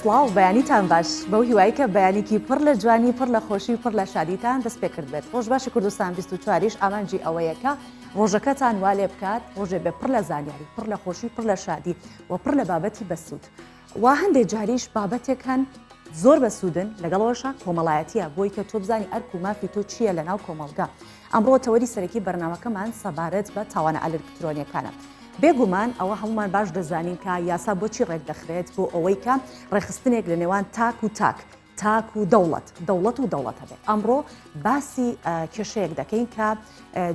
سڵاو بەیانیتان باش بەو هیوای کە بەیانێکی پڕ لە جوانی پڕ لە خۆشی و پڕ لە شادیتان دەست پێ کرد بێت ڕۆژ باشی کوردستان 24یش ئامانجی ئەوەیە کە ڕۆژەکەتان وا لێ بکات ڕۆژێ بێ پڕ لە زانیاری پڕ لە خۆشی پڕ لە شادی و پڕ لە بابەتی بەسوود و هەندێک جاریش بابەتێک هەن زۆر بەسوودن لەگەڵەوەشا کۆمەڵایەتیە بۆی کە تۆ بزانی ئەرک و مافی تۆ چییە لە ناو کۆمەڵگا ئەمڕۆ تەوەری سەرەکی بەرنامەکەمان سەبارەت بە تاوانە ئەلکترۆنیەکانە. بێگومان ئەوە هەمومان باش دەزانین کە یاسا بۆچی ڕێکدەخرێت بۆ ئەوەی کە ڕێکخستنێک لە نێوان تاک و تاک تاک و دەوڵەت دەوڵەت و دەوڵەت هەبێت ئەمڕۆ باسی کێشەیەک دەکەین کە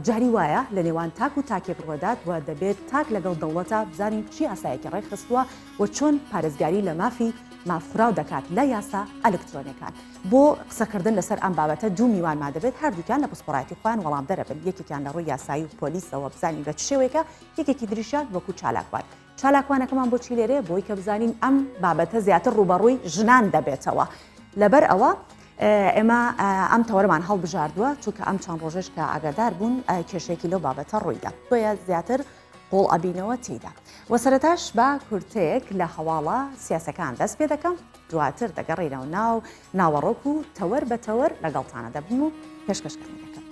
جاری وایە لە نێوان تاک و تاکێک ڕوەدات و دەبێت تاک لەگەڵ دەوڵەتە بزانین چی یاسایەکی ڕێکخستووە و چۆن پارێزگاری لە مافی مافخوراو دەکات لە یاسا ئەلکترۆنیەکان. بۆ قسەکردن لەسەر ئەم بابەتە دوو میوانمان دەبێت هەردووکیان لە پسپۆڕایەتی خۆیان وەڵامدەرەبن یەکێکیان لە ڕووی یاسایی و پۆلیسەوە بزانین بە چ شێوەیەکە یەکێکی تریشیان وەکو چالاکوان. چالاکوانەکەمان بۆچی لێرەیە بۆی کە بزانین ئەم بابەتە زیاتر ڕووبەڕووی ژنان دەبێتەوە لەبەر ئەوە ئێمە ئەم تەوەرمان هەڵبژاردووە چونکە ئەم چەند ڕۆژێش کە ئاگادار بوون کێشێکی لەو بابەتە ڕوویدا بۆیە زیاتر قوڵ ئەبینەوە تێیدا و سەرەتاش بە کورتەیەک لە هەواڵە سیاسەکان دەست پێ دەکەم دواتر دەگەڕینەوە ناو ناوەڕۆک و تەوەر بە تەوەر لەگەڵتانە دەبم و پێشکەشکردنی دەکەم.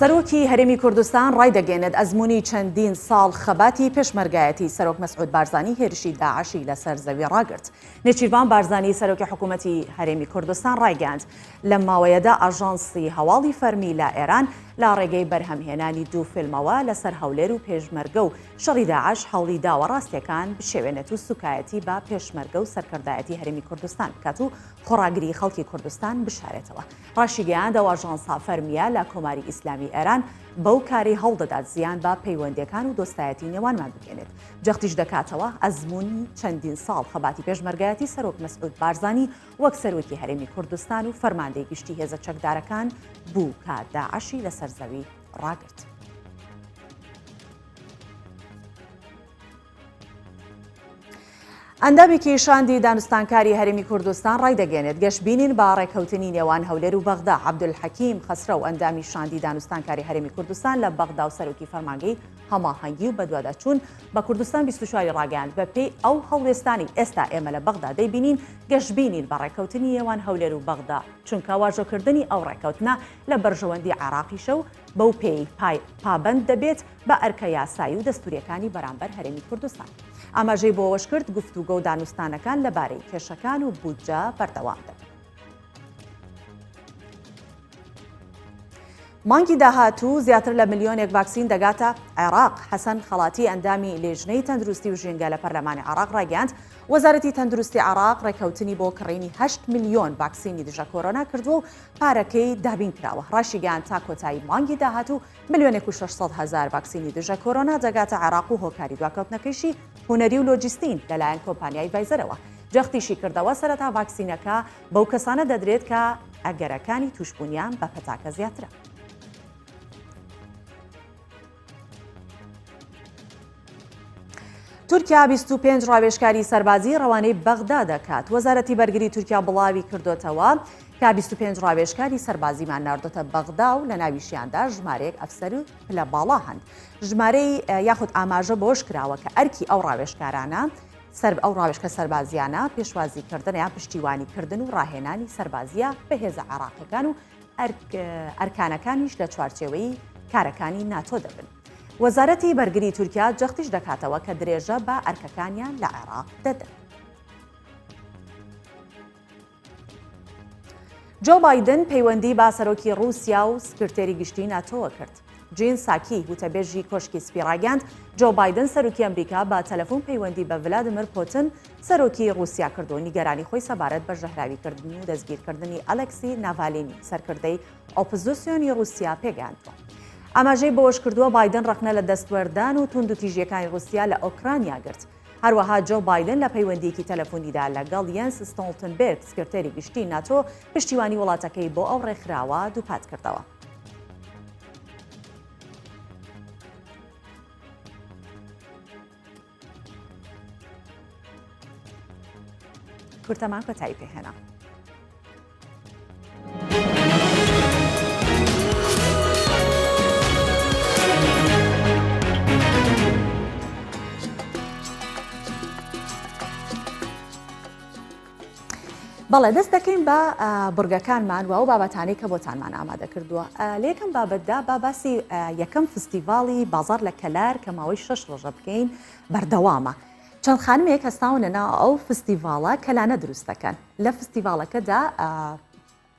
سەرۆکی هەرێمی کوردستان ڕایدەگەێنێت ئەزمموی چەندین ساڵ خەباتی پێشمەرگایەتی سەرۆک مەسعود بارزانی هێرشی داعشی لەسەر زەوی ڕاگرت. نێچیرڤان بارزانی سەرۆکی حکوومەتی هەرێمی کوردستان ڕایگەیاند لەم ماوەیەدا ئاژانسی هەواڵی فەرمی لە ئێران لە ڕێگەی بەرهەمهێنانی دوو فیلمەوە لەسەر هەولێر و پێشمەرگە و شەڕی داعش هەوڵی داوە ڕاستیەکان بشێوێنێت و سوکایەتی بە پێشمەرگە و سەرکردایەتی هەرێمی کوردستان بکات و خۆڕاگری خەڵکی کوردستان بشارێتەوە. ڕاشیگەیاند ئەو ئاژانسە فەرمییە لە کۆماری ئیسلامی ئێران بەو کارەی هەوڵدەدات زیان بە پەیوەندییەکان و دۆستایەتی نێوانمان بگەێنێت. جەختیش دەکاتەوە ئەزموونی چەندین ساڵ خەباتی پێشمەرگایەتی سەرۆک مەسعود بارزانی وەک سەرۆکی هەرێمی کوردستان و فەرماندەی گشتی هێزە چەکدارەکان بوو کە داعشی لەسەر زەوی ڕاگرت. ئەندامێکی شاندی دانوستانکاری هەرێمی کوردستان ڕایدەگەێنێت گەشببینین بە ڕێککەوتنی نێوان هەولێر و بەغدا عەبدولحەکیم خەسرەو ئەندامی شاندی دانوستانکاری هەرێمی کوردستان لە بەغدا و سەرۆکی فەرمانگەی هەماهەنگی و بەدواداچوون بە کوردستان 24 ی ڕاگەیاند بەپێی ئەو هەڵوێستانەی ئێستا ئێمە لە بەغدا دەیبینین گەشبینین بە ڕێککەوتنی نێوان هەولێر و بەغدا چونکە واژۆکردنی ئەو ڕێککەوتنە لە بەرژەوەندی عێراقیشە و بەو پێی پابەند دەبێت بە ئەرکە یاسایی و دەستوریەکانی بەرامبەر هەرێمی کوردستان. ئاماژەی بۆ ئەوەشکرد، گفتوگۆ و دانوستانەکان لەبارەی کێشەکان و بودجە بەردەوام دەبن. مانگی داهاتوو زیاتر لە ملیۆنێک ڤاکسین دەگاتە عێراق. حەسەن خەڵاتی ئەندامی لێژنەی تەندروستی و ژینگە لە پەرلەمانی عێراق ڕایگەیاند، وەزارەتی تەندروستی عێراق ڕێککەوتنی بۆ کڕینی هەشت ملیۆن ڤاکسینی دژە کۆرۆنا کردووە و پارەکەی دابین کراوە. ڕاشیگەیاند تا کۆتایی مانگی داهاتوو ملیۆنێک و 600 هەزار ڤاکسینی دژە کۆرۆنا دەگاتە عێراق و هۆکاری دواکەوتنەکەیشی هونەری و لۆجیستین لەلایەن کۆمپانیای ڤایزەرەوە. جەختیشی کردەوە سەرەتا ڤاکسینەکە بەو کەسانە دەدرێت کە ئەگەرەکانی تووشبوونیان بە پەتاکە زیاترە. تورکیا 25 ڕاوێژکاری سەربازی ڕەوانەی بەغدا دەکات. وەزارەتی بەرگری تورکیا بڵاوی کردۆتەوە کە 25 ڕاوێژکاری سەربازیمان ناردۆتە بەغدا و لە ناویشیاندا ژمارەیەک ئەفسەر و پلە باڵا هەن. ژمارەی یاخود ئاماژە بەوەش کراوە کە ئەرکی ئەو ڕاوێژکارانە سەر ئەو ڕاوێژکە سەربازیانە پێشوازیکردن یان پشتیوانیکردن و ڕاهێنانی سەربازیە بە هێزە عێراقیەکان و ئەرکانەکانیش لە چوارچێوەی کارەکانی ناتۆ دەبن. وەزارەتی بەرگری تورکیا جەختیش دەکاتەوە کە درێژە بە ئەرکەکانیان لە عێراق دەدەن. جۆ بایدن پەیوەندی بە سەرۆکی ڕووسیا و سکرتێری گشتی ناتۆوە کرد. جین ساکی، وتەبێژی کۆشکی سپی ڕایگەیاند، جۆ بایدن سەرۆکی ئەمریکا بە تەلەفون پەیوەندی بە ڤلادیمیر پوتن سەرۆکی ڕووسیا کرد و نیگەرانی خۆی سەبارەت بە ژەهراویکردن و دەستگیرکردنی ئەلێکسی ناڤالینی سەرکردەی ئۆپزسیۆنی ڕووسیا پێگەیاندووە. ئاماژەی بەوەشکردووە، بایدن ڕەخنە لە دەستوەردان و توندوتیژییەکانی ڕووسیا لە ئۆکرانیا گرت. هەروەها جۆ بایدن لە پەیوەندییەکی تەلەفونیدا لەگەڵ یەنس ستۆڵتنبێرگ، سکرتێری گشتی ناتۆ، پشتیوانی وڵاتەکەی بۆ ئەو ڕێکخراوە دووپاتکردەوە. کورتەمان کۆتایی پێهێنا. بەڵێ دەست دەکەین بە بڕگەکانمان و ئەو بابەتانەی کە بۆتانمان ئامادە کردووە. لە یەکەم بابەتدا با باسی یەکەم فستیڤاڵی بازاڕ لە کەلار کە ماوەی شەش ڕۆژە بکەین بەردەوامە. چەند خانمێک هەستاونە ناو ئەو فستیڤاڵە کەلانە دروست دەکەن. لە فستیڤاڵەکەدا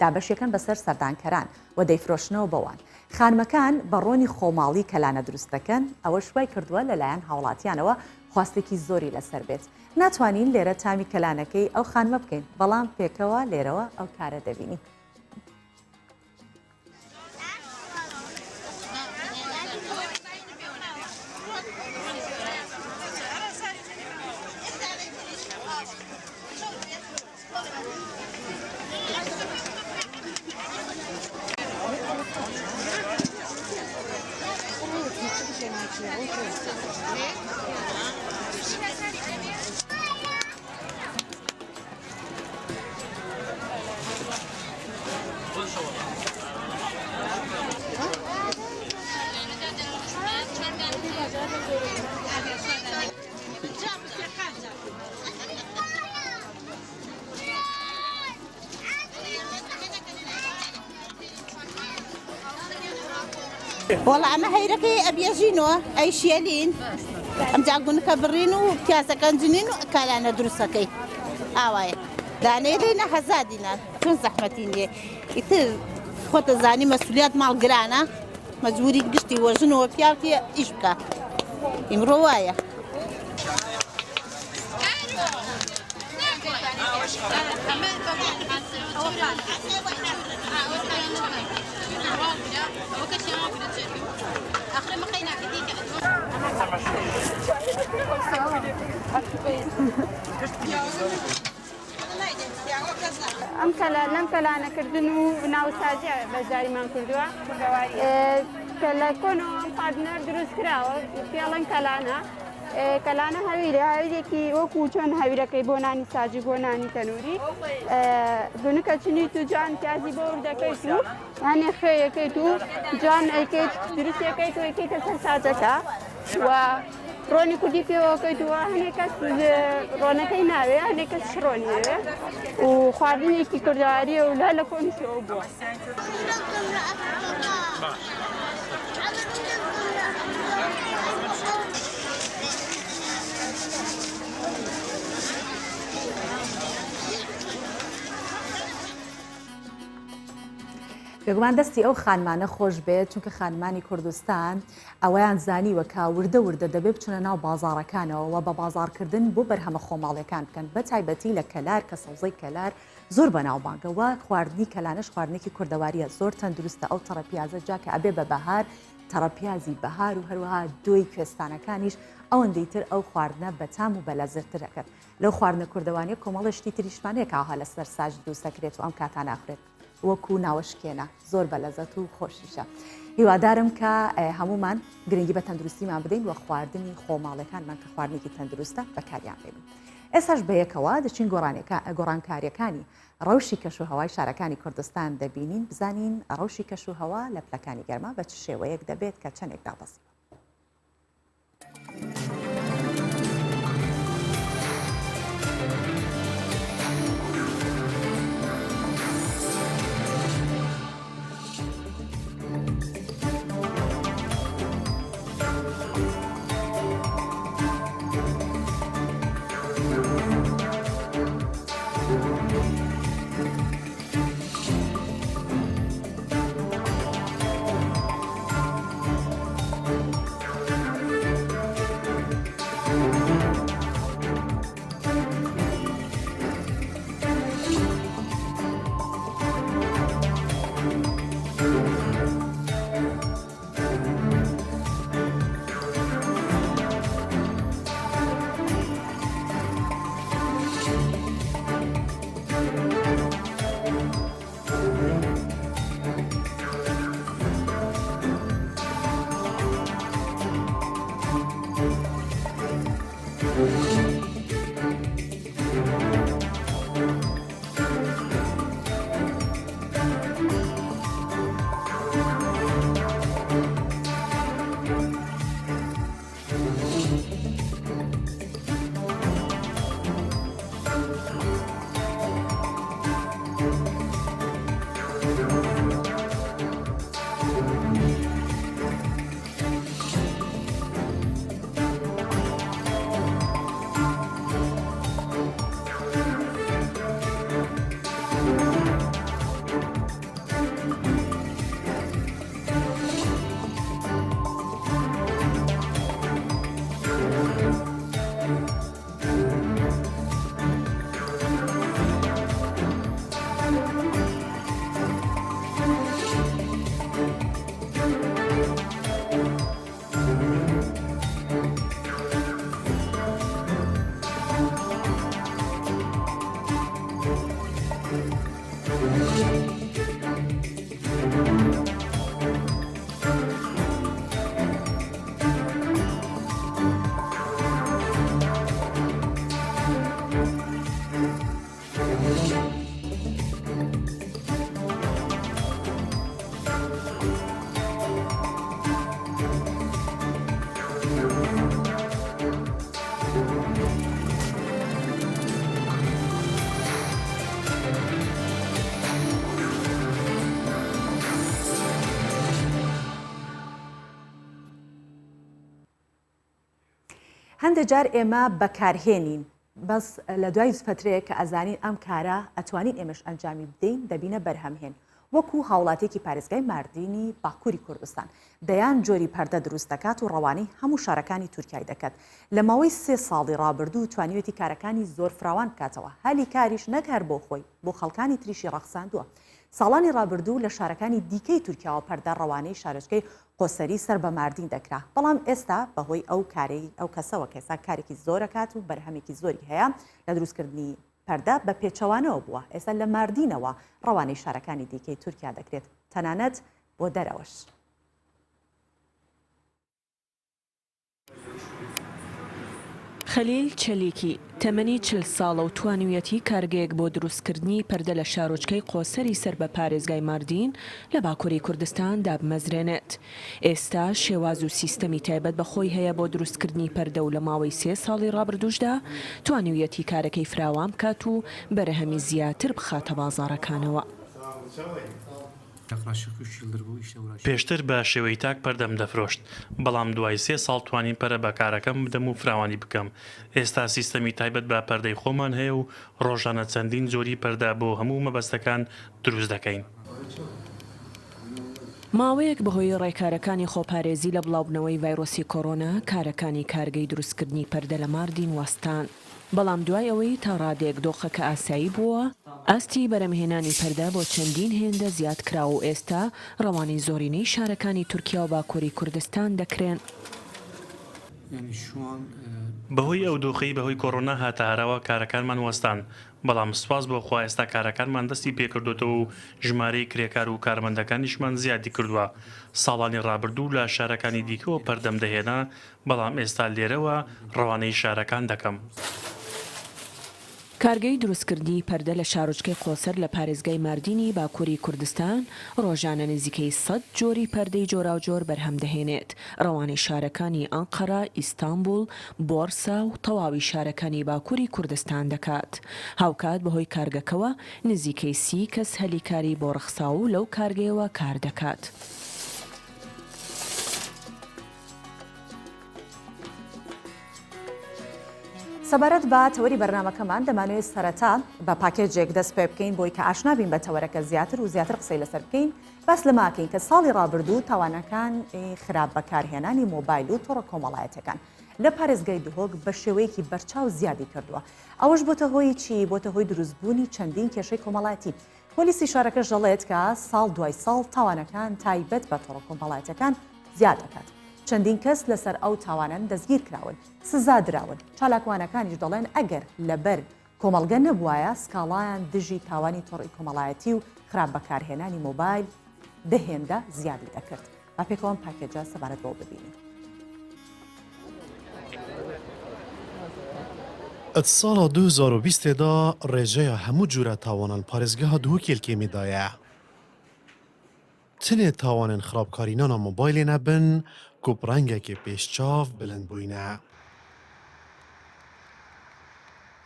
دابەشیەکەن بەسەر سەردانکەران و دەیفرۆشنەوە بەوان. خانمەکان بە ڕۆنی خۆماڵی کەلانە دروست دەکەن، ئەوەش وای کردووە لەلایەن هاوڵاتیانەوە خواستێکی زۆری لەسەر بێت. ناتوانین لێرە تامی کەلانەکەی ئەو خانمە بکەین، بەڵام پێکەوە لێرەوە ئەو کارە دەبینین. وەڵا ئەمە هەیرەکەی ئەبیەژینەوە ئەیشێلین ئەمجا گونکە بڕین و پیازەکان جنین و کالانە دروستەکەی ئاوایە دانەیە لێنە هەزار دینار چۆن زەحمەتی نییە ئیتر خۆتە زانی مەسولیات ماڵ گرانە مەجبوری گشتی وەژنەوە پیاوتی ئیش بکە ئیمڕۆ وایە. ئەم کەلە لەم کەلانەکردن و ناوسازیە بەشداریمان کردووە کە لە کۆنەوە ئەم خواردنە دروست کراوە پێڵەن کەلانە کەلانە هەویرە هەویرێکی وەکو چۆن هەویرەکەی بۆ نانی ساجی بۆ نانی تەنووری گونکە چنیت و جوان پیازی بۆ وردەکەیت و هەنێ خوێیەکەیت و جوان ئەیکەیت دروستەکەیت و ئەیکەیتە سەر ساجەکە و ڕۆنی کوردی پێوەکەیت و هەنێک کەس ڕۆنەکەی ناوێ هەنێک کەس ڕۆنی ئەوێ و خواردنێکی کوردەواریە و لە لە کۆنیشەوە بووە. بێگومان دەستی ئەو خانمانە خۆش بێت چونکە خانمانی کوردستان ئەوەیان زانیوە کە وردە وردە دەبێ بچنە ناو بازاڕەکانەوە و بە بازاڕکردن بۆ بەرهەمە خۆماڵیەکان بکەن بە تایبەتی لە کەلار کە سەوزەی کەلار زۆر بەناوبانگە و خواردنی کەلانەش خواردنێکی کوردەواریە زۆر تەندروستە ئەو تەڕە پیازە جا کە ئەبێ بە بەهار تەڕە پیازی بەهار و هەروەها دۆی کوێستانەکانیش ئەوەندەی تر ئەو خواردنە بەتام و بەلەزەتتر ئەکەن لەو خواردنە کوردەوانیە کۆمەڵێ شتی تریشمان هەیە کە ئاها لەسەر ساج دروست دەکرێت و ئەم کاتانە ئەخورێت وەکو ناوەشکێنە زۆر بەلەزەت و خۆشیشە هیوادارم کە هەمومان گرنگی بە تەندروستیمان بدەین و خواردنی خۆماڵەکانمان کە خواردنێکی تەندروستە بەکاریان بێنین ئێستاش بەیەکەوە دەچین گۆڕانکاریەکانی ڕەوشی کەش و هەوای شارەکانی کوردستان دەبینین بزانین ڕەوشی کەش و هەوا لە پلەکانی گەرما بە چ شێوەیەک دەبێت کە چەندێک دابەزیوە. هەندێک جار ئێمە بەکارهێنین بەس لە دوای فترەیەک کە ئەزانین ئەم کارە ئەتوانین ئێمەش ئەنجامی بدەین دەبینە بەرهەمهێن وەکو هاوڵاتیەکی پارێزگای ماردینی باکوری کوردستان دەیان جۆری پەردە دروست دەکات و ڕەوانەی هەموو شارەکانی تورکیای دەکات لە ماوەی سێ ساڵی ڕابردوو توانیوێتی کارەکانی زۆر فراوان بکاتەوە هەلی کاریش نەک هەر بۆ خۆی بۆ خەڵکانی تریشی ڕەخساندووە ساڵانی ڕابردوو لە شارەکانی دیکەی تورکیاوە پەردە ڕەوانەی شارۆچکەی قۆسەری سەر بە ماردین دەکرا، بەڵام ئێستا بەهۆی ئەو کارەی ئەو کەسەوە کە ئێستا کارێکی زۆر ئەکات و بەرهەمێکی زۆری هەیە لە دروستکردنی پەردە بە پێچەوانەوە بووە، ئێستا لە ماردینەوە ڕەوانەی شارەکانی دیکەی تورکیا دەکرێت تەنانەت بۆ دەرەوەش. خەلیل چەلیکی، تەمەنی 40 ساڵە و توانیویەتی کارگەیەک بۆ دروستکردنی پەردە لە شارۆچکەی قۆسەری سەر بە پارێزگای ماردین لە باکوری کوردستان دابمەزرێنێت. ئێستا شێواز و سیستەمی تایبەت بە خۆی هەیە بۆ دروستکردنی پەردە و لە ماوەی سێ ساڵی ڕابردووشدا توانیویەتی کارەکەی فراوان بکات و بەرهەمی زیاتر بخاتە بازاڕەکانەوە. پێشتر بە شێوەی تاک پەردەم دەفرۆشت، بەڵام دوای سێ ساڵ توانیم پەرە بە کارەکەم بدەم و فراوانی بکەم، ئێستا سیستەمی تایبەت بە پەردەی خۆمان هەیە و ڕۆژانە چەندین جۆری پەردە بۆ هەموو مەبەستەکان دروست دەکەین. ماوەیەک بەهۆی ڕێکارەکانی خۆپارێزی لە بڵاوبنەوەی ڤایرۆسی کۆرۆنا، کارەکانی کارگەی دروستکردنی پەردە لە ماردین وەستان. بەڵام دوای ئەوەی تا ڕادەیەک دۆخەکە ئاسایی بووەوە، ئاستی بەرەمهێنانی پەردە بۆ چەندین هێندە زیاد کراوە و ئێستا ڕەوانەی زۆرینەی شارەکانی تورکیا و باکووری کوردستان دەکرێن. بەهۆی ئەو دۆخەی بەهۆی کۆرۆنا هاتە ئاراوە کارەکانمان وەستان، بەڵام سوپاس بۆ خوا ئێستا کارەکانمان دەستی پێکردۆتەوە و ژمارەی کرێکار و کارمەندەکانیشمان زیادی کردووە، ساڵانی ڕابردوو لە شارەکانی دیکەوە پەردەم دەهێنا، بەڵام ئێستا لێرەوە ڕەوانەی شارەکان دەکەم. کارگەی دروستکردنی پەردە لە شارۆچکەی قۆسەر لە پارێزگای ماردینی باکووری کوردستان، ڕۆژانە نزیکەی سەد جۆری پەردەی جۆراوجۆر بەرهەم دەهێنێت، ڕەوانەی شارەکانی ئەنقەرە، ئیستانبوڵ، بۆرسا و تەواوی شارەکانی باکووری کوردستان دەکات. هاوکات بەهۆی کارگەکەوە نزیکەی سی کەس هەلی کاری بۆ ڕەخساوە و لەو کارگەیەوە کار دەکات. سەبارەت بە تەوەری بەرنامەکەمان دەمانەوێت سەرەتا بە پاکێجێک دەست پێ بکەین بۆی کە ئاشنا بین بە تەوەرەکە زیاتر و زیاتر قسەی لەسەر بکەین باس لەماکەین کە ساڵی ڕابردوو تاوانەکان خراپ بەکارهێنانی مۆبایل و تۆڕە کۆمەڵایەتەکان لە پارێزگای دهۆک بە شێوەیەکی بەرچاو زیادی کردووە ئەوەش بۆتە هۆی چی بۆتە هۆی دروستبوونی چەندین کێشەی کۆمەڵایەتی پۆلیسی شارەکەش دەڵێت کە ساڵ دوای ساڵ تاوانەکان تایبەت بە تۆڕە کۆمەڵایەتیەکان زیاد دەکات. چەندین کەس لەسەر ئەو تاوانەن دەستگیرکراون، سزا دراون، چالاکوانەکانیش دەڵێن ئەگەر لەبەر کۆمەڵگە نەبوایە سکاڵایان دژی تاوانی تۆڕی کۆمەڵایەتی و خراپ بەکارهێنانی مۆبایل دە هێندە زیادی دەکرد. با پێکەوە ئەم پاکێجە سەبارەت بەوە ببینین. Di sala 2020 ê de rêjeya hemû cûre tawanan li parêzgeha Duhokê li kêmî de ye. Tenê tawanên xirabkarînana mobaylê nebin ku bi rengekê pêşçav bilind bûyne.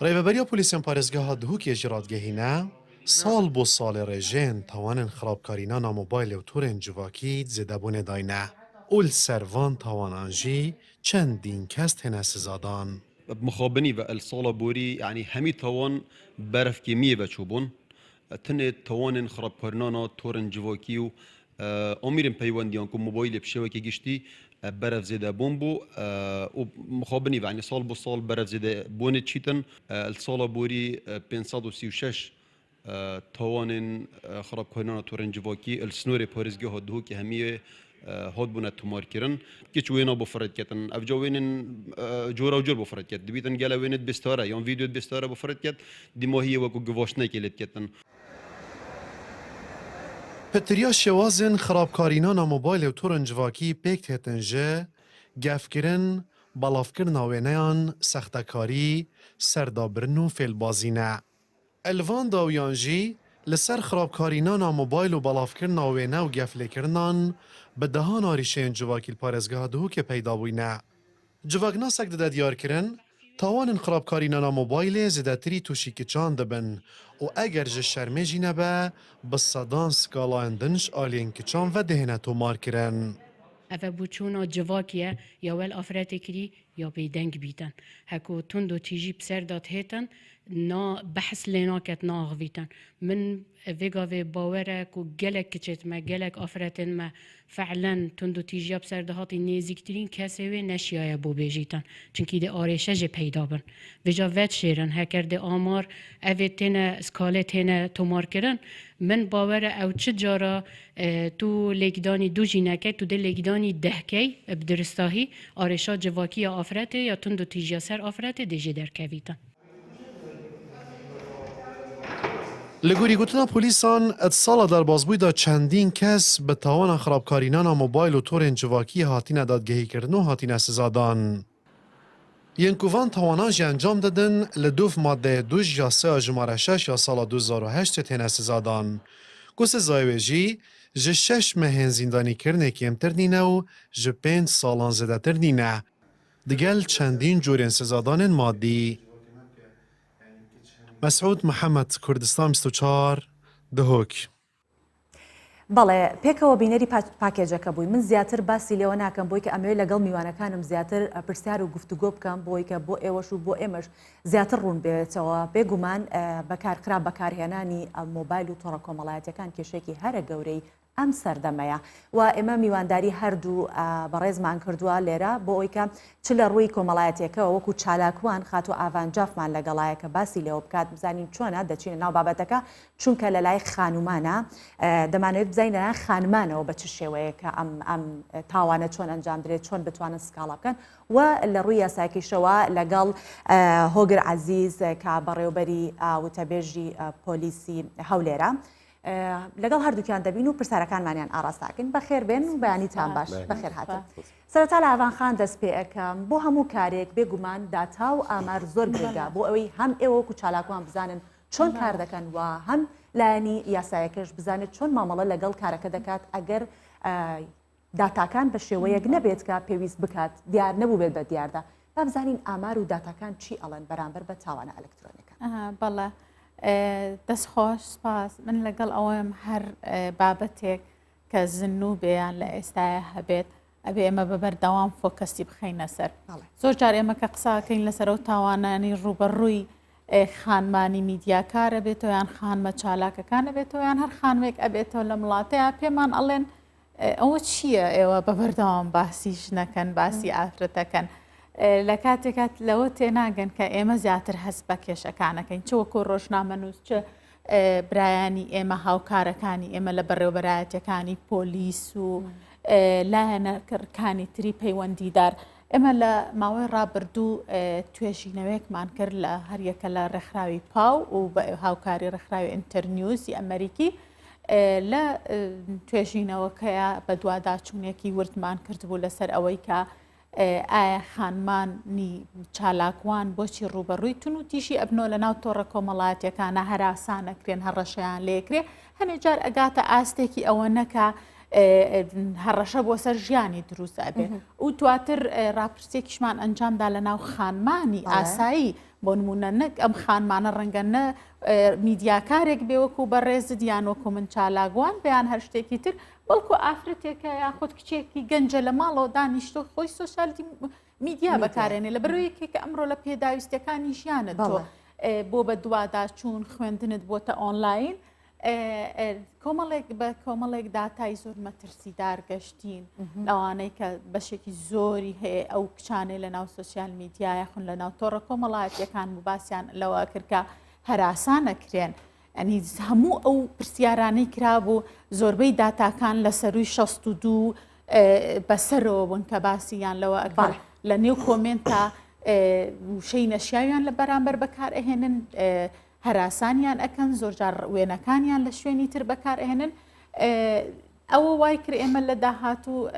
Rêveberiya Polîsên Parêzgeha Duhokê jî radigehîne, sal bo salê rêjeyên tawanên xirabkarînana mobaylê û torên civakî di zêdebûnê de ne û li ser van tawanan jî çendîn kes têne sizadan. Bi mixabinî ve li sala borî yanî hemî tawan beref kêmiyê ve çûbûn. Tenê tawanên xirabkarînana torên civakî û amîrên peywendiyan ku mobaylê bi şêwekî giştî berev zêdebûn bû û mixabinî ve yanî sal bo sal berev zêdebûnê çîtin. Li sala borî 536 Tawanên xirabkarînana torên civakî li sinorê parêzgeha Duhokê hemiyê hatibûne tomarkirin. Keç wêna bo firet ketin. Ev ca wênên cora û cor bo firet ket. Dibîtin gele wênê dibêstare yan vîdeo dibêstare bo firet ket. Dîmahiyê wekû givaştinekê lê diketin. Pitiriya şêwazên xirabkarînana mobaylê û torên civakî pêk têtin ji, gefkirin, belavkirina wêneyan, sextekarî, serdabirin û fêlbazî ne. Li van dawiyan jî li ser xirabkarînana mobayl û belavkirina wêne û geflêkirinan bi dehan arîşeyên civakî li parêzgeha Dihokê peyda bûyne. Civaknasek dide diyarkirin, tawanên xirabkarînana mobaylê zêdetirî tûşî keçan dibin û eger ji şermê jî nebe bi sedan skalayên din ji aliyên keçan ve dihêne tomarkirin. Ev e boçûna civakê ye ya wel afiretê kirî ya bêdeng bîtin. Heko tund û tîjî bi ser de dihêtin na behs lê naket naaxivîtin. Min vê gavê bawer e ku gelek kiçêt me, gelek afiretên me fe'len tund û tîjiya bi ser de hatî nêzîktirîn kesê wê neşiyaye bo bêjîtin. Çimkî dê arêşe jê peyda bin. Vêca vedşêrin heker dê amar evê têne skalê têne tomarkirin. Min bawer e ew çi cara Tu lêkdanî du jî neke, tu dê lêkdanî deh key bi diristahî arêşa civakî ya afiretê ya tund û tîjiya ser afiretê dê jê derkevîtin. Li gorî gotina polîsan, di sala derbasbûyî de çendîn kes bi tawana xirabkarînana mobayl û torên civakî hatine dadgehîkirin û hatine sizadan. Yên ku van tawanan jî encam didin, li dûv maddeyê du ji yasaya jimare şeş ya sala 2008 ê têne sizadan. Ku sizayê wê jî ji şeş mehên zîndanîkirinê kêmtir nîne û ji pênc salan zêdetir nîne. Digel çendîn corên sizadanên maddî. Mesûd Mihemed, Kurdistan 24, Dihok. بەڵێ پێکەوە بینەری پاکێجەکە بووی من زیاتر باسی لێوە ناکەم بۆی کە ئەمەوێت لەگەڵ میوانەکانم زیاتر پرسیار و گفتوگۆ بکەم بۆی کە بۆ ئێوەش و بۆ ئێمەش زیاتر ڕوون بێتەوە بێگومان بەکار خراپ بەکارهێنانی مۆبایل و تۆڕە کۆمەڵایەتەکان کێشێکی هەرە گەورەی ئەم سەردەمەیە و ئێمە میوانداری هەردوو بەڕێزمان کردووە لێرە بۆ ئەوی کە چ لە ڕووی کۆمەڵایەتیەکەوە وەکو چالاکوان خاتوو ئاڤان جافمان لەگەڵایە کە باسی لێوە بکات بزانین چۆنە دەچینە ناو بابەتەکە چونکە لە لای خانومانە دەمانەوێت بزانین لەلایەن خانمانەوە بە چ شێوەیە کە ئەم ئەم تاوانە چۆن ئەنجام درێت چۆن بتوانن سکاڵا بکەن و لە ڕووی یاساکیشەوە لەگەڵ هۆگر عەزیز کە بەڕێوبەری وتەبێژی پۆلیسی هەولێرە لەگەڵ هەردووکیان دەبین و پرسیارەکانمانیان ئاراستاکەین بەخێر بێن و بەیانیتان باش بەخێر هاتن. سەرەتا لە ئاڤان خان دەست پێ ئەکەم، بۆ هەموو کارێک بێ گومان داتا و ئامار زۆر گرنگە بۆ ئەوەی هەم ئێوە وەکو چالاکوان بزانن چۆن کار دەکەن و هەم لایەنی یاسایەکەش بزانێت چۆن مامەڵە لەگەڵ کارەکە دەکات ئەگەر داتاکان بە شێوەیەک نەبێت کە پێویست بکات دیار نەبووبێت بە دیاردە با بزانین ئامار و داتاکان چی ئەڵێن بەرامبەر بە تاوانە ئەلکترۆنیەکان. بەڵێ دەست خۆش سپاس من لەگەڵ ئەوەم هەر بابەتێک کە زنوو بێ یان لە ئێستایا هەبێت ئەبێ ئێمە بە بەردەوام focus ی بخەینە سەر زۆر جار ئێمە کە قساکەین لەسەر ئەو تاوانانی ڕووبەڕووی خانمانی میدیاکارە بێتەوە یان خانمە چالاکەکانە بێتەوە یان هەر خانمێک ئەبێتەوە لەم وڵاتەیە پێمان ئەڵێن ئەوە چییە ئێوە بە بەردەوام باسی ژنەکەن باسی ئافرەتەکەن لە کاتێکات لەوە تێناگەن کە ئێمە زیاتر هەست بە کێشەکانەکەین چ وەکو ڕۆژنامەنووس چ برایانی ئێمە هاوکارەکانی ئێمە لە بەڕێوەبەرایەتیەکانی پۆلیس و لایەنەکانی تری پەیوەندیدار ئێمە لە ماوەی ڕابردوو توێژینەوەیەکمان کرد لە هەریەکە لە ڕێکخراوی پاو و بە هاوکاری ڕێکخراوی ئینتەرنیوزی ئەمریکی لە توێژینەوەکەیە بەدواداچوونێکی وردمان کردبوو لەسەر ئەوەی کە ئایا خانمانی چالاکوان بۆچی ڕووبەڕووی تونوتیژی ئەبنەوە لەناو تۆڕە کۆمەڵایەتیەکانە هەراسان ئەکرێن هەڕەشەیان لێکرێ هەنێ جار ئەگاتە ئاستێکی ئەوە نەکا هەڕەشە بۆ سەر ژیانی دروست ئەبێ و دواتر راپرسێکیشمان ئەنجامدا لە ناو خانمانی ئاسایی بۆ نمونە نەک ئەم خانمانە ڕەنگە نە میدیاکارێک بێ وەکو بەڕێزت یان وەکو من چالاکوان بیان هەر شتێکی تر بەڵکو ئافرەتێکە یاخود کچێکی گەنجە لە ماڵەوە دانیشتۆ خۆی سۆشیال میدیا بەکارێنێ لە بەرەوەی یەکێکە ئەمڕۆ لە پێداویستەکانی ژیانت تۆ بۆ بە دوواداچوون خوێندنت بۆتە ئۆنلاین کۆمەڵێک بە کۆمەڵێک داتای زۆر مەترسیدار گەشتین لەوانەی کە بەشێکی زۆری هەیە ئەو کچانەی لە ناو سوسیال میدیا یاخون لە ناو تۆڕە کۆمەڵایەتیەکان بوو باسییان لەوە کرد کە هەراسانەکرێن یانی هەموو ئەو پرسیارانەی کرابوو زۆربەی داتاکان لە سەرووی 62 بەسەرەوە بوون کە باسییان لەوە ئەکرد لە نێو comment ا وشەی نەشیاویان لە بەرامبەر بەکار ئەهێنن هەراسانیان ئەکەن زۆرجار وێنەکانیان لە شوێنی تر بەکار ئەهێنن. ئەوە وای کرد ئێمە لە داهاتوو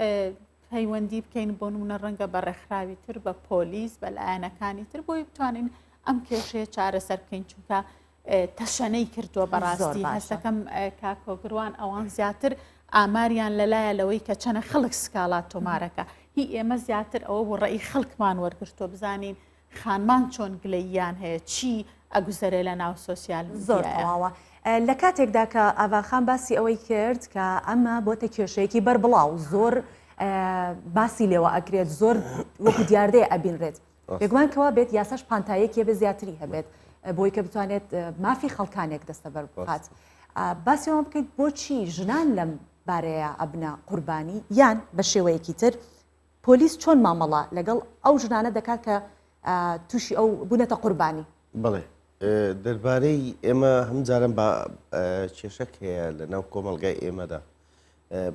پەیوەندی بکەین بۆ نمونە ڕەنگە بە ڕێکخراوی تر بە پۆلیس بە لایەنەکانی تر بۆی بتوانین ئەم کێشەیە چارەسەر بکەین چونکە تەشەنەی کردووە بەڕاستی هەستەکەم کاکۆگروان ئەوان زیاتر ئاماریان لەلایە لەوەی کە چەنە خەڵک سکاڵا تۆمارەکە هی ئێمە زیاتر ئەوە بۆ ڕێی خەڵکمان وەرگرتووە بزانین خانمان چۆن گلەییان هەیە چی ئەگوزەرێ لە ناو سۆسیال زۆر تەواوە. لە کاتێکدا کە ئاڤان خان باسی ئەوەی کرد کە ئەمە بۆتە کێشەیەکی بەربڵاو زۆر باسی لێوە ئەکرێت زۆر وەکو دیاردەیە ئەبینرێت بێگومان کەوا بێت یاساش پانتایەکی بێ زیاتری هەبێت بۆی کە بتوانێت مافی خەڵکانێک دەستەبەر بخات باسی ئەوە بکەیت بۆچی ژنان لەم بارەیە ئەبنە قوربانی یان بە شێوەیەکی تر پۆلیس چۆن مامەڵە لەگەڵ ئەو ژنانە دەکات کە تووشی ئەو بوونەتە قوربانی؟ بەڵێ دەربارەی ئێمە هەم جاران بە کێشەک هەیە لە ناو کۆمەڵگای ئێمەدا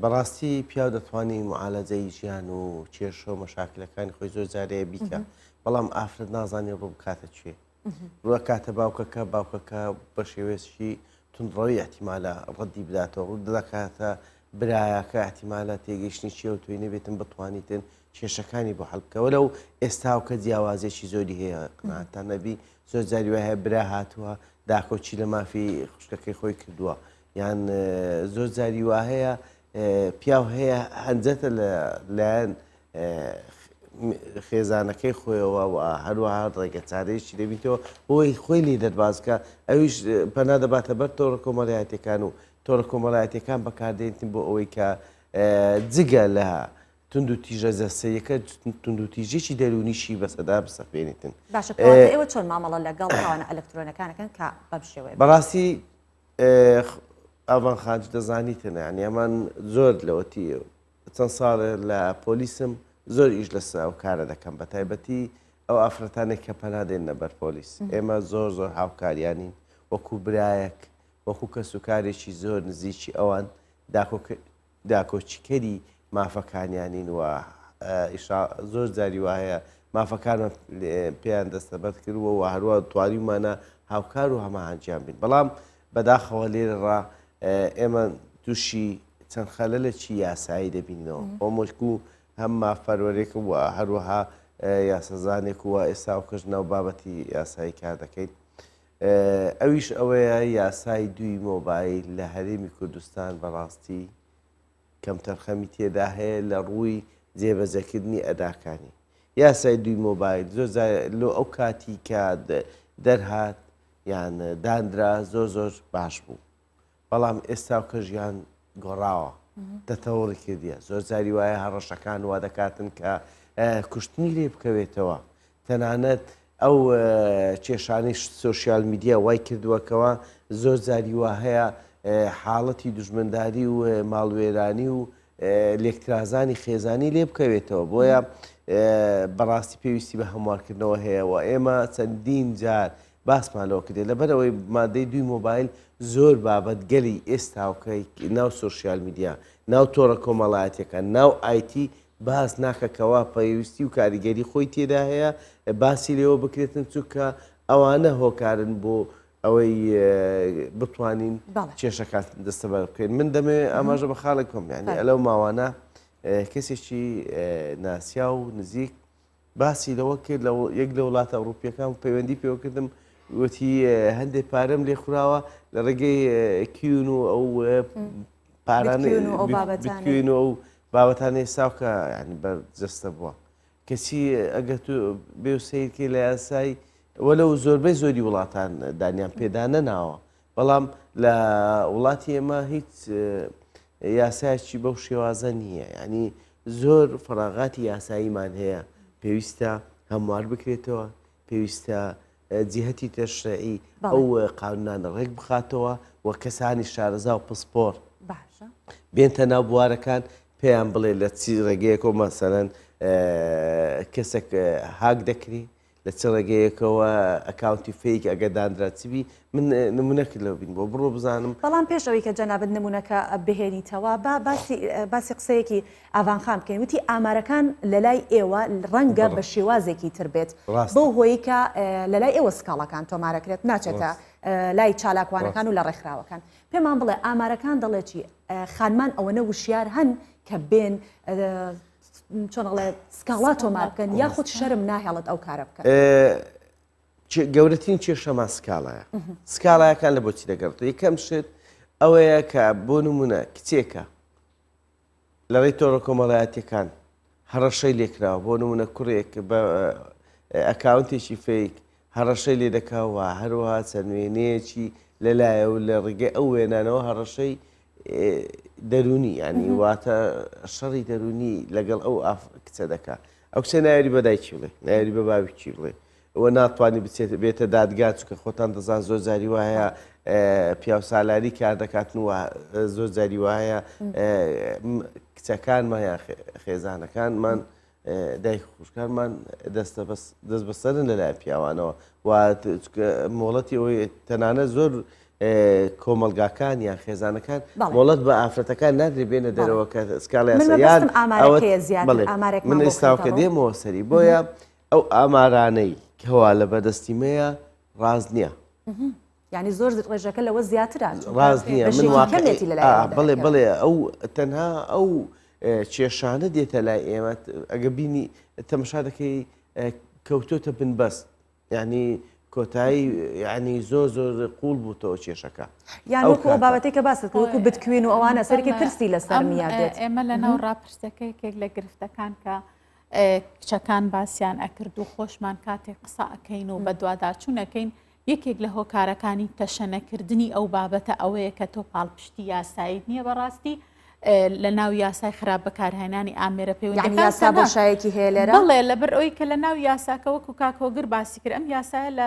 بەڕاستی پیاو دەتوانی معالەجەی ژیان و کێشە و مەشاکلەکانی خۆی زۆر جارەیە بیکە بەڵام ئافرەت نازانێ ڕوو بکاتە کوێ ڕوەکاتە باوکەکە باوکەکە بە شێوێکی توندڕەوی احتیمالە ڕەدی بداتەوە ڕوو دەکاتە برایەکە احتیمالە تێگەیشتنی چیە و تۆی نەبێتن بتوانیتن کێشەکانی بۆ حل بکەوە لەو ئێستا و کە جیاوازێکی زۆری هەیە قناتان نەبی زۆر جاری وای هەیە برا هاتووە داکۆکی لە مافی خوشکەکەی خۆی کردووە یان زۆر جاری وا هەیە پیاو هەیە هەنجەتە لە لایەن خێزانەکەی خۆیەوە و هەروەها ڕێگە چارەیەکی دەبیتەوە بۆی خۆی لێ دەربازکە ئەویش پەنا دەباتە بەر تۆڕە کۆمەڵایەتەکان و تۆڕە کۆمەڵایەتەکان بەکاردێنتن بۆ ئەوەی کە جگە لە توندوتیژە جەستەیەکە توندوتیژێکی دەروونیشی بەسەدا بسەپێنیتن. باشە کەواتە ئێوە چۆن مامەڵە لەگەڵ تاوانە ئەلکترۆنەکان ئەکەن کە بەم شێوەیە بن؟ بەڕاستی ئاڤان خانج دەزانیتن یانی ئەمان زۆر لەوەتی چەند ساڵێ لە پۆلیسم زۆر ئیش لەسەر ئەو کارە دەکەم بە تایبەتی ئەو ئافرەتانێک کە پەنا دێننە بەر پۆلیس ئێمە زۆر زۆر هاوکاریانین وەکو برایەک وەکو کەس و کارێکی زۆر نزیکی ئەوان داکۆک داکۆکیکەری مافەکانیانین و زۆر جاری وا هەیە مافەکانمان پێیان دەستەبەر کردووە و هەروە توانیومانە هاوکار و هەماهەنگیان بین بەڵام بەداخەوە لێرەڕا ئێمە تووشی چەند خەلەلێکی یاسایی دەبینەوە بۆ ملک و هەم مافپەروەرێک و هەروەها یاسەزانێک و ئێستا و کەش ناو بابەتی یاسایی کار دەکەین ئەویش ئەوەیە یاسای دووی مۆبایل لە هەرێمی کوردستان بەڕاستی کەمتەرخەمی تێدا هەیە لە ڕووی جێبەجێکردنی ئەداکانی. یاسای دووی مۆبایل زۆر جار لۆ ئەو کاتی کە دەرهات یان دانرا زۆر زۆر باش بوو. بەڵام ئێستا و کە ژیان گۆڕاوە تەتەوڕی کردیە زۆر جاری وایە هەڕەشەکان وا دەکاتن کە کوشتنی لێ بکەوێتەوە تەنانەت ئەو کێشانەی سۆشیال میدیا وای کردووە کەوا زۆر جاری وا هەیە حاڵەتی دوژمنداری و ماڵوێرانی و لێکترازانی خێزانی لێ بکەوێتەوە بۆیە بەڕاستی پێویستی بە هەموارکردنەوە هەیە و ئێمە چەندین جار باسمان لەوە کردێت لەبەرەوەی مادەی دوی مۆبایل زۆر بابەت گەلی ئێستاوکەی ناو سۆشیال میدیا ناو تۆڕە کۆمەڵایەتەکان ناو ئایتی باس ناکە کەوا پێویستی و کاریگەری خۆی تێدا هەیە باسی لێوە بکرێتن چونکە ئەوانە هۆکارن بۆ ئەوەی بتوانین کێشەکان دەستەبەر بکەین من دەمەوێت ئاماژە بە خاڵێک بکەم یعنی ئەلەو ماوانە کەسێکی ناسیا و نزیک باسی لەوە کرد لە یەک لە وڵاتە ئەوروپیەکان پەیوەندی پێوەکردم وتی هەندێک پارەم لێ خوراوە لە ڕێگەی کیون و ئەو پارانەی و ئەو بابەتانەی ساوکە یعنی بە جەستە بووە کەچی ئەگەر تو بێ و سیرکەی لە یاسای وەلو زۆربەی زۆری وڵاتان دانیان پێدا نەناوە بەڵام لە وڵاتی ئێمە هیچ یاسایەکی بەو شێوازە نییە ینی زۆر فراغاتی یاساییمان هەیە پێویستە هەموار بکرێتەوە پێویستە جیهەتی تەشریعی ئەو قانونانە ڕێک بخاتەوە و کەسانی شارەزا و پسپۆر بێنتە ناو بوارەکان پێیان بڵێ لە چی ڕێگەیەکەوە مەسەلەن کەسێک هاک دەکری لە چ ڕێگەیەکەوە ئەکاونتی fake ئەگە دانرا چی بی من نمونەکرد لەو بین بۆ بڕۆ بزانم. بەڵام پێش ئەوەی کە جەنابت نمونەکە بهێنیتەوە با باسی باسی قسەیەکی ئاڤان خان بکەین وتی ئامارەکان لەلای ئێوە ڕەنگە بە شێوازێکی تر بێت بەو هۆیەی کە لەلای ئێوە سکاڵاکان تۆمارەکرێت ناچێتە. لای چالاکوانەکان و لە ڕێکخراوەکان. پێمان بڵێ ئامارەکان دەڵێ چی؟ خانمان ئەوەنە وشیار هەن کە بێن چۆن ئەڵێ سکاڵا تۆمار بکەن یاخود شەرم ناهێڵێت ئەو کارە بکەن؟ گەورەترین کێشەمان سکاڵایە. سکاڵایەکان لە بۆچی دەگەڕێتەوە؟ یەکەم شت ئەوەیە کە بۆ نمونە کچێکە لە ڕێی تۆڕە کۆمەڵایەتیەکان هەڕەشەی لێکراوە بۆ نمونە کوڕێک بە ئەکاونتێکی fake هەڕەشەی لێ دەکا و هەروەها چەند وێنەیەکی لەلایە و لە ڕێگەی ئەو وێنانەوە هەڕەشەی دەرونی ینی واتە شەڕی دەرونی لەگەڵ ئەو کچە دەکا ئەو کچە ناوێری بە دایکی بڵێ ناوێری بە باوکی بڵێ و ناتوانی بچێت بێتە دادگا چونکە خۆتان دەزان زۆر جاری وایە پیاوسالاری کار دەکاتن و زۆر جاری وایە کچەکانمان یان خێزانەکانمان دایک خوشکانمان دەستە دەست بەسەرن لەلایەن پیاوانەوە و مۆڵەتی ئەوەی تەنانە زۆر کۆمەڵگاکان یان خێزانەکان مۆڵەت بە ئافرەتەکان نادرێ بێنە دەرەوە کە سکاڵیان من ئێستاوکە دێمەوە سەری بۆیە ئەو ئامارانەی کەوا لە بەردەستی مەیە ڕاست نییە. یانی زۆر ڕێژەکە لەوە زیاترە ڕاست نییە من واقعێتی لە بڵێ بڵێ ئەو تەنها ئەو کێشانە دێتە لای ئێمە ئەگە بینی تەمەشا دەکەی کەوتۆتە بنبەست یعنی کۆتایی یعنی زۆر زۆر قوڵ بووتەوە کێشەکە یان وەکو ئەو بابەتەی کە باست کرد وەکو بتکوین و ئەوانە سەرکی ترسی لەسەر نییە دێت ئێمە لە ناو ڕاپرسەکە یەکێک لە گرفتەکان کە کچەکان باسیان ئەکرد و خۆشمان کاتێک قسە ئەکەین و بەدواداچوون ئەکەین یەکێک لە هۆکارەکانی تەشەنەکردنی ئەو بابەتە ئەوەیە کە تۆ پاڵپشتی یاساییت نییە بەڕاستی لە ناو یاسای خراپ بەکارهێنانی ئامێرە پەیوەندیەکان یاسا بۆشایەکی هەیە لێرە بەڵێ لەبەر ئەوەی کە لە ناو یاساکە وەکو کاک هۆگر باسی کرد ئەم یاسایە لە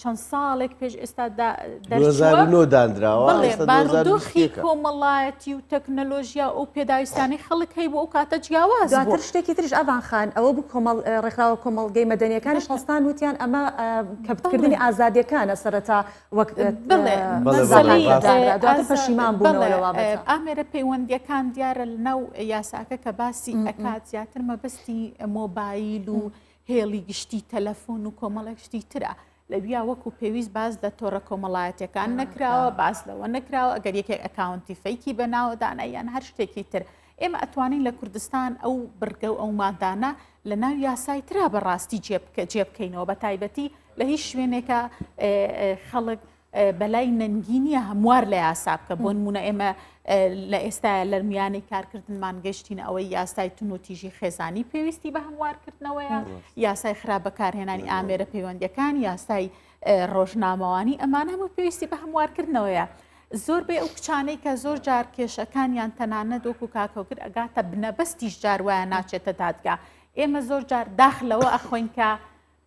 چەند ساڵێک پێش ئێستا دەرچووە دانراوە بەڵێ بارودۆخی کۆمەڵایەتی و تەکنەلۆژیا و ئەو پێداویستانەی خەڵک هەیبوو ئەو کاتە جیاواز بوو. دواتر شتێکی تریش ئاڤان خان ئەوە بوو کۆمەڵ ڕێکخراوە کۆمەڵگەی مەدەنیەکانیش هەڵستان وتیان ئەمە کەبتکردنی ئازادیەکانە سەرەتا وەک بڵێ دواتر پەشیمان بوونەوە لە بابەتە. ئامێرە پەیوەندیەکان دیارە لەناو یاساکە کە باسی ئەکات زیاتر مەبەستی مۆبایل و هێڵی گشتی تەلەفۆن و کۆمەڵێک شتی ترە لەویا وەکو پێویست باس لە تۆڕە کۆمەڵایەتیەکان نەکراوە، باس لەوە نەکراوە ئەگەر یەکێک ئەکاونتی fake ی بەناوە دانا یان هەر شتێکی تر. ئێمە ئەتوانین لە کوردستان ئەو بڕگە و ئەو مادانە لە ناو یاسای ترا بە ڕاستی جێ بکەینەوە بە تایبەتی لە هیچ شوێنێکە خەڵک بەلای نەنگی نییە هەموار لە یاسا بکە بۆ نمونە ئێمە لە ئێستایا لە میانەی کارکردنمان گەشتینە ئەوەی یاسای توندوتیژی خێزانی پێویستی بە هەموارکردنەوەیە یاسای خراپ بەکارهێنانی ئامێرە پەیوەندیەکان یاسای ڕۆژنامەوانی ئەمانە هەموو پێویستی بە هەموارکردنەوەیە زۆربەی ئەو کچانەی کە زۆر جار کێشەکانیان تەنانەت وەکو کاکەوگر ئەگاتە بنەبەستیش جار وایە ناچێتە دادگا ئێمە زۆر جار داخ لەوە ئەخۆین کە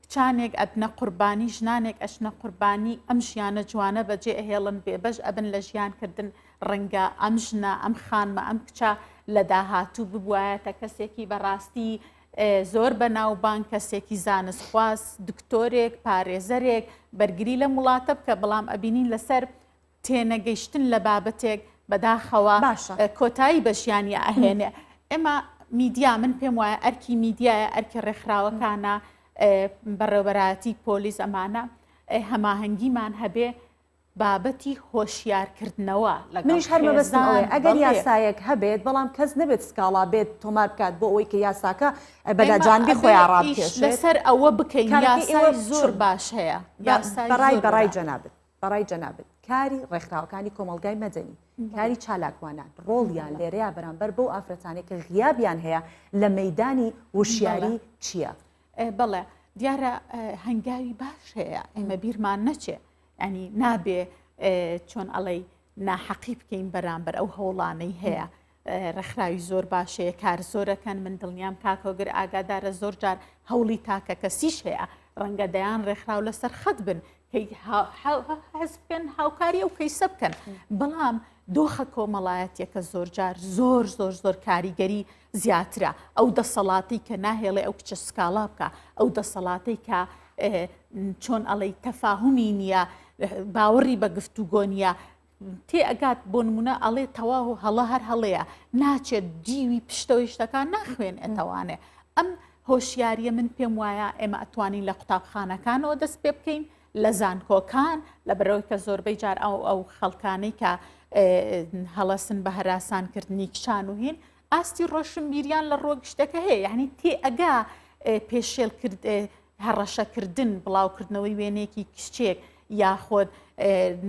کچانێک ئەبنە قوربانی، ژنانێک ئەچنە قوربانی ئەم ژیانە جوانە بەجێ ئەهێڵن، بێبەش ئەبن لە ژیان کردن، ڕەنگە ئەم ژنە، ئەم خانمە، ئەم کچە لە داهاتوو ببوایەتە کەسێکی بەڕاستی زۆر بەناوبانگ، کەسێکی زانستخواز، دکتۆرێک، پارێزەرێک، بەرگری لەم وڵاتە بکە، بەڵام ئەبینین لەسەر تێنەگەیشتن لە بابەتێک بەداخەوە باشە. کۆتایی بە ژیانی ئەهێنێ. ئێمە میدیا من پێم وایە ئەرکی میدیایە ئەرکی ڕێکخراوەکانە بەڕێوەبەرایەتی پۆلیس ئەمانە هەماهەنگیمان هەبێ بابەتی هۆشیارکردنەوە لەگەڵ منیش هەر مەبەستم خێزان ئەوەیە ئەگەر بەڵێ. یاسایەک هەبێت بەڵام کەس نەبێت سکاڵا بێت تۆمار بکات بۆ ئەوەی کە یاساکە بە ئێمە جانبی ئەبێ خۆیان ئیش ڕابکێشێت لەسەر ئەوە بکەین کارەکەی ئێوە یاسای زۆر چ- باش هەیە بە- یاسای بەڕای زۆر بەڕای باش. جەنابت بەڕای جەنابت کاری ڕێکخراوەکانی کۆمەڵگای مەدەنی، کاری چالاکوانان ڕۆڵیان لێرەیا بەرامبەر بەو ئافرەتانەی کە غیابیان هەیە لە مەیدانی وشیاری چییە؟ بەڵێ دیارە هەنگاوی باش هەیە ئێمە بیرمان نەچێ ینی نابێ چۆن ئەڵێی ناحەقی بکەین بەرامبەر ئەو هەوڵانەی هەیە ڕێکخراوی زۆر باش هەیە کار زۆرەکەن من دڵنیام کاک هۆگر ئاگادارە زۆر جار هەوڵی تاکە کەسیش هەیە ڕەنگە دەیان ڕێکخراو لەسەر خەت بن حەز بکەن هاوکاری ئەو کەیسە بکەن بەڵام دۆخە کۆمەڵایەتیەکە زۆر جار زۆر زۆر زۆر کاریگەری زیاترە ئەو دەسەڵاتی کە ناهێڵێ ئەو کچە سکاڵا بکە ئەو دەسەڵاتی کە چۆن ئەڵێی تەفاهمی نییە باوەڕی بە گفتوگۆ نییە تێ ئەگات بۆ نمونە ئەڵێ تەواو هەڵە هەر هەڵەیە ناچێت دیوی پشتەوەی شتەکان ناخوێنێتەوانێ ئەم هۆشیاریە من پێم وایە ئێمە ئەتوانین لە قوتابخانەکانەوە دەست پێ بکەین. لە زانکۆکان لەبەرئەوەی کە زۆربەی جار ئەو ئەو خەڵکانەی کە هەڵەسن بە هەراسانکردنی کچان و هین ئاستی ڕۆشنبیریان لە ڕووە گشتەکە هەیە یعنی تێ ئەگا پێشێل کرد هەڕەشەکردن بڵاوکردنەوەی وێنەیەکی کچێک یاخۆد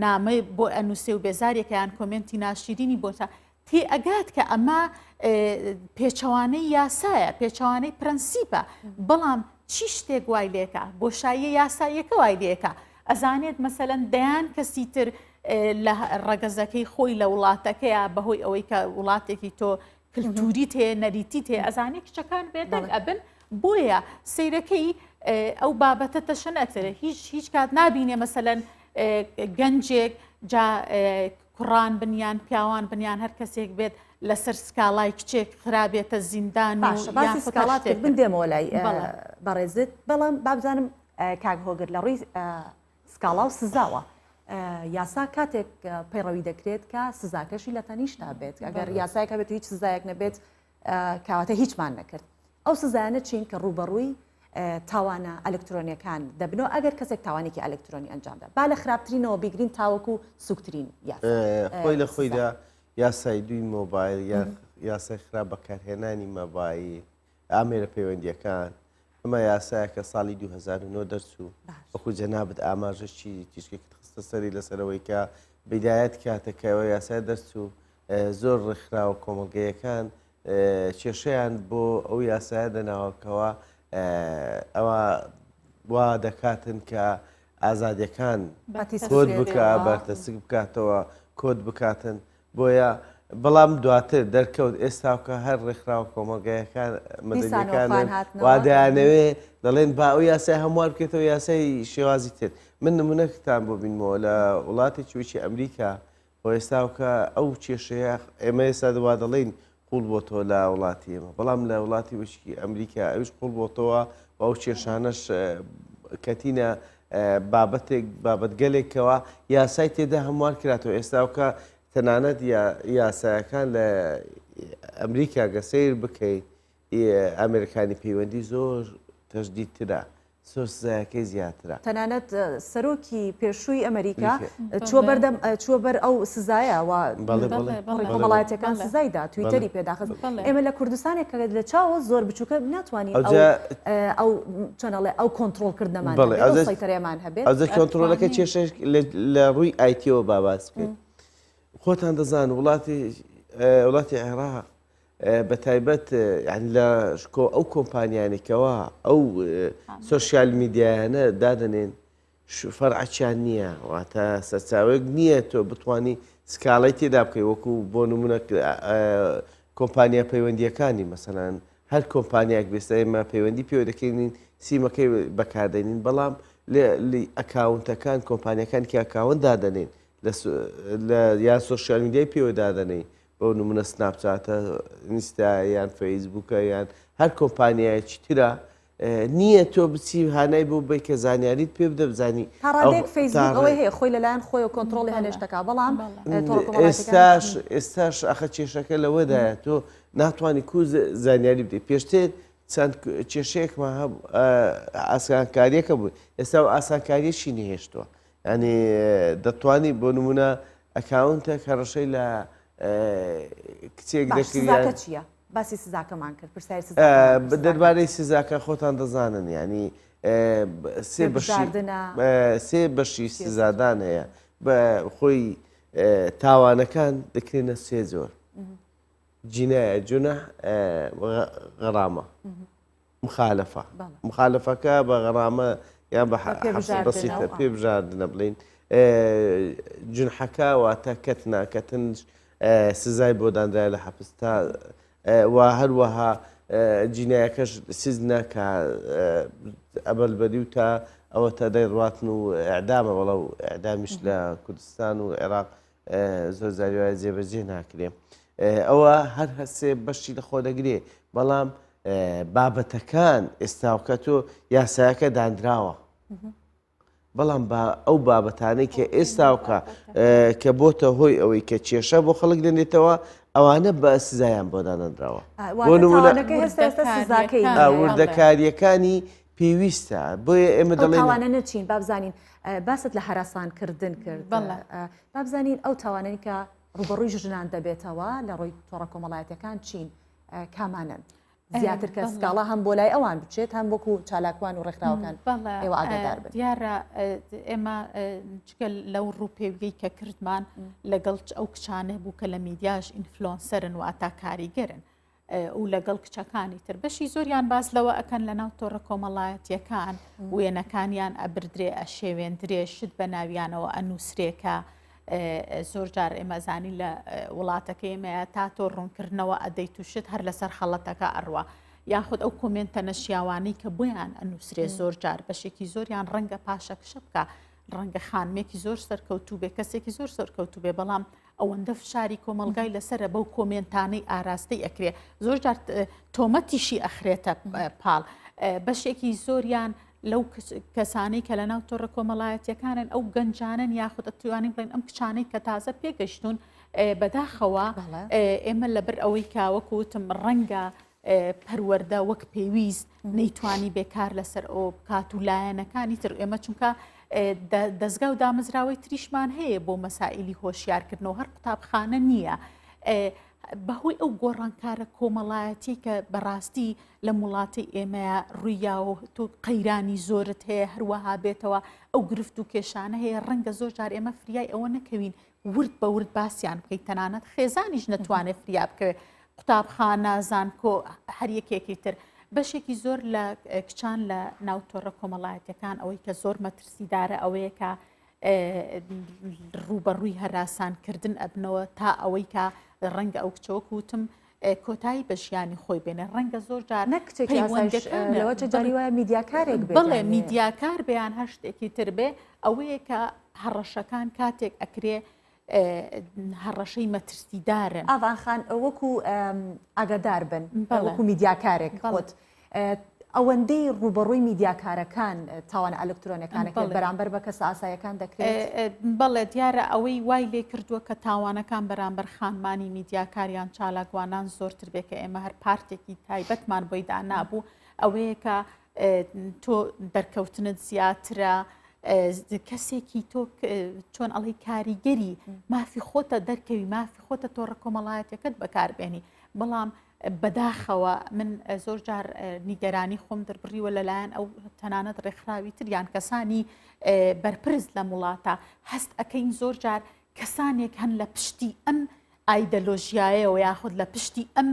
نامەی بۆ ئەنووسێ و بێزارێکیان کۆمێنتی ناشیرینی بۆتە تێ ئەگات کە ئەمە پێچەوانەی یاسایە پێچەوانەی پرەنسیپە بەڵام چی شتێک وای لێکە بۆشاییە یاساییەکە وای لێکە ئەزانێت مەسەلەن دەیان کەسی تر لە ڕەگەزەکەی خۆی لە وڵاتەکەیە بەهۆی ئەوەی کە وڵاتێکی تۆ کللتوریت هەیە نەریتیت هەیە ئەزانی کچەکان بێدەنگ ئەبن بۆیە سەیرەکەی ئەو بابەتە تەشەنەترە هیچ هیچ کات نابینێ مەسەلەن گەنجێک جا کوڕان بن یان پیاوان بن یان هەر کەسێک بێت لەسەر سکاڵای کچێک خرابێتە زیندان و باشە باسی یاخود هەر سکاڵات شتێک کرد من بێت. دێمەوە لای بەڵێ. بەڕێزت بەڵام بابزانم کاک هۆگر لە ڕووی سکاڵا و سزاوە یاسا کاتێک پەیڕەوی دەکرێت کە سزاکەشی لە تەنیشتا بێت ئەگەر یاسایەک هەبێت و هیچ سزایەک نەبێت کەواتە هیچمان نەکرد. ئەو سزایانە چین کە ڕووبەڕووی تاوانە ئەلکترۆنیەکان دەبنەوە ئەگەر کەسێک تاوانێکی ئەلکترۆنی ئەنجامدا با لە خراپترینەوە بیگرین تاوەکو سوکترین یاسا خۆی لە خۆیدا یاسای دووی مۆبایل یان یاسای خراپ بەکارهێنانی مەبایل ئامێرە پەیوەندیەکان ئەمە یاسایەکە ساڵی 2009 دەرچوو وەکو جەنابت ئاماژەشی تیشکێکت خستە سەری لەسەرەوەی کە بیدایەت کاتەکەەوە یاسای دەرچوو زۆر ڕێکخراوە کۆمەڵگەیەکان کێشەیان بۆ ئەو یاسایە دەناوە کەوا ئەوە وا دەکاتن کە ئازادیەکان کۆت بکە بەرتەسک بکاتەوە کۆت بکاتن بۆیە بەڵام دواتر دەرکەوت ئێستاکە هەر ڕێکخراوە کۆمەڵگایەکان مەدەنیەکان وادەیانەوێ دەڵێن با ئەو یاسای هەموار بکرێتەوە یاسای شێوازی تر من نمونەکتان بۆ بینمەوە لە وڵاتێکی وەکی ئەمریکا خۆ ئێستاوکە ئەو کێشەیە ئێمە ئێستا وا دەڵێین قوڵ بۆتەوە لە وڵاتی ئێمە بەڵام لە وڵاتی وشکی ئەمریکا ئەوش قوڵ بۆتەوە و ئەو کێشانەش کەتینە بابەتێک بابەتگەلێکەوە یاسای تێدا هەموار کراتەوە ئێستاوکە تەنانەت یاسایەکان لە ئەمریکا گە سیر بکەیت ئەمریکانی پەیوەندی زۆر تەشدیدترە زۆر سزایەکەی زیاترە. تەنانەت سەرۆکی پێشووی ئەمریکا چووە بەردەم چووە بەر ئەو سزایە و کۆمەڵایەتیەکان سزای دا تویتەری پێداخست ئێمە لە کوردستانێک کە لە چاوە زۆر بچووکە ناتوانین ئەو چۆنەڵێ ئەو کۆنتترۆلکردنەمان سەیتەرەمان هەبێت ئەوجا کۆنتترۆلەکە کێشەش لە ڕووی ئایتیەوە با باس بکەین خۆتان دەزان وڵاتی وڵاتی عێراق بە تایبەت یانی لە شکۆ ئەو کۆمپانیانەی کەوا ئەو سۆشیال میدیایانە دادەنێن فەرعەکیان نییە واتە سەرچاوێک نییە تۆ بتانی سکاڵای تێدا بکەی وەکو بۆ نمونە کۆمپانیا پەیوەندیەکانی مەسەلەن هەر کۆمپانیاک بێستا ئێمە پەیوەندی پێوە دەکەین سیمەکەی بەکاردێنین بەڵام لە ئەکاونتەکان کۆمپانیەکان کە ئەکاونت دادەنێن لە یان سۆشیال میدیای پێوە دادەنێین بۆ نمونە سناپچاتە ئینستا یان فەیسبووکە یان هەر کۆمپانیایەکی ترە نییە تۆ بچی هانای بۆ بی کە زانیاریت پێ بدە بزانی تا ڕادەیەک فەیسبوک ئەوەی هەیە خۆی لەلایەن خۆیەوە کۆنتڕۆڵی هەنێ شتەکە بەڵام ئێستاش ئێستاش ئەخە کێشەکە لەوەدایە تۆ ناتوانانی کو زانیاری بدەیت پێشتر چەند کێشەیەکمان هەبوو ئاسانکاریەکە بوو ئێستا و ئاسانکاریەکی نهێشتووە یانی دەتوانی بۆ نمونە ئەکاونتێک هەڕەشەی لە کچێک باش دەکرد سزاکە یان چییە؟ باسی سزاکەمان کرد پرسیاری سزاکەمان کرد سزاکە دەربارەی سزاکە خۆتان دەزانن یانی سێ بەشی پێبژاردنە سێ بەشی چییە؟ سزادان هەیە بە خۆی تاوانەکان دەکرێنە سێ جۆر جینایە جونح غەرامە مخالەفە مخالەفەکە بە غەرامە یان بە بەسیتە پێ بژاردنە بڵین جنحەکە واتە کەتنا کەتن سزای بۆ دانرای لە حەپس تا و هەروەها جینایەکەش سزنە کە ئەبەلبەری و تا ئەوە تا دەیڕواتن و ئەعدامە بەڵە و ئەعدامیش لە کوردستان و عێراق زۆر جاری وایە جێبەجێ ناکرێ ئەوە هەر هەسێ بەشی لە خۆ دەگرێ بەڵام بابەتەکان ئێستاوکە تۆ یاسایەکە دانراوە بەڵام با ئەو بابەتانەی کە ئێستاوکە کە بۆتە هۆی ئەوەی کە کێشە بۆ خەڵک دەنێتەوە ئەوانە بە سزایان بۆ دانەنراوە بۆ نمونە وردەکاریەکانی. پێویستە بۆیە ئێمە ئەو دەڵێن تاوانە نەچین با بزانین باست لە هەراسان کردن کرد بەڵێ. با بزانین ئەو تاوانەی کە ڕوبەڕووی ژنان دەبێتەوە لە ڕووی تۆڕە کۆمەڵایەتەکان چین کامانەن زیاتر کە سکاڵا هەم بۆ لای ئەوان بچێت هەم وەکو چالاکوان و ڕێکخراوەکان ئێوە ئاگادار بن. دیارە ئێمە جگە لەو ڕووپێویەی کە کردمان لەگەڵ ئەو کچانە بوو کە لە میدیاش influencer ن واتا کاریگەرن و لەگەڵ کچەکانی تر بەشی زۆریان باس لەوە ئەکەن لە ناو تۆڕە کۆمەڵایەتیەکان وێنەکانیان ئەبردرێ ئەشێوێندرێ شت بە ناویانەوە ئەنووسرێکە زۆر جار ئێمە زانین لە وڵاتەکەی ئێمەیە تا تۆ ڕوونکردنەوە ئەدەیت و شت هەر لەسەر خەڵەتەکە ئەڕوا یاخود ئەو کۆمێنتە نەشیاوانەی کە بۆیان ئەنووسرێ زۆر جار بەشێکی زۆریان ڕەنگە پاشەکشە بکە ڕەنگە خانمێکی زۆر سەرکەوتوو بێ کەسێکی زۆر سەرکەوتوو بێ بەڵام ئەوەندە فشاری کۆمەڵگای لەسرە بەو کۆمێنتانەی ئاراستەی ئەکرێ زۆر جار تۆمەتیشی ئەخرێتە پاڵ بەشێکی زۆریان لەو کەسانەی کە لەناو تۆڕە کۆمەڵایەتیەکانن ئەو گەنجانن یاخود ئەتوانین بڵێن ئەم کچانەی کە تازە پێگەشتون بەداخەوە ئێمە لەبەر ئەوەی کە وەکو وتم ڕەنگە پەروەردە وەک پێویست نەیتوانی بێکار لەسەر ئەو بکات و لایەنەکانی تر ئێمە چونکە دەستگا و دامەزراوەی تریشمان هەیە بۆ مەسائلی هۆشیارکردنەوە هەر قوتابخانە نییە. بەهۆی ئەو گۆڕانکارە کۆمەڵایەتی کە بەڕاستی لەم وڵاتەی ئێمەیا ڕوویاوە تۆ قەیرانی زۆرت هەیە هەروەها بێتەوە ئەو گرفت و کێشانە هەیە ڕەنگە زۆر جار ئێمە فریای ئەوە نەکەوین ورد بە ورد باسییان بکەیت تەنانەت خێزانیش نەتوانێت فریا بکەوێت قوتابخانە زانکۆ هەر یەکێکی تر بەشێکی زۆر لە کچان لە ناو تۆڕە کۆمەڵایەتەکان ئەوەی کە زۆر مەترسیدارە ئەوەیە کە ڕووبەڕووی هەراسانکردن ئەبنەوە تا ئەوەی کە ڕەنگە ئەو کچە وەکو وتم کۆتایی بە ژیانی خۆی بێنێ ڕەنگە زۆر جار نەک کچێکی ئاسایش لەوە چ جاری وایە میدیاکارێک بێت بڵێ میدیاکار بێ یان هەر شتێکی تر بێ ئەوەیە کە هەڕەشەکان کاتێک ئەکرێ هەڕەشەی مەترسیدارن. ئاڤان خان وەکو ئاگادار بن وەکو میدیاکارێک خۆت ئەوەندەی ڕووبەڕووی میدیاکارەکان تاوانە ئەلکترۆنەکان ئەکرێت بەرامبەر بە کەسە ئاسایەکان دەکرێت؟ بەڵێ دیارە ئەوەی وای لێ کردووە کە تاوانەکان بەرامبەر خانمانی میدیاکار یان چالاکوانان زۆرتر بێ کە ئێمە هەر پارتێکی تایبەتمان بۆی دانابوو ئەوەیە کە تۆ دەرکەوتنت زیاترە کەسێکی تۆ چۆن ئەڵی کاریگەری مافی خۆتە دەرکەوی مافی خۆتە تۆڕە کۆمەڵایەتەکەت بەکاربێنی بەڵام بەداخەوە من زۆر جار نیگەرانی خۆم دەربڕیوە لەلایەن ئەو تەنانەت ڕێکخراوی تر یان کەسانی بەرپرس لەم وڵاتە هەست ئەەکەین زۆر جار کەسانێک هەن لە پشتی ئەم ئایدەلۆژیایەوە یاخود لە پشتی ئەم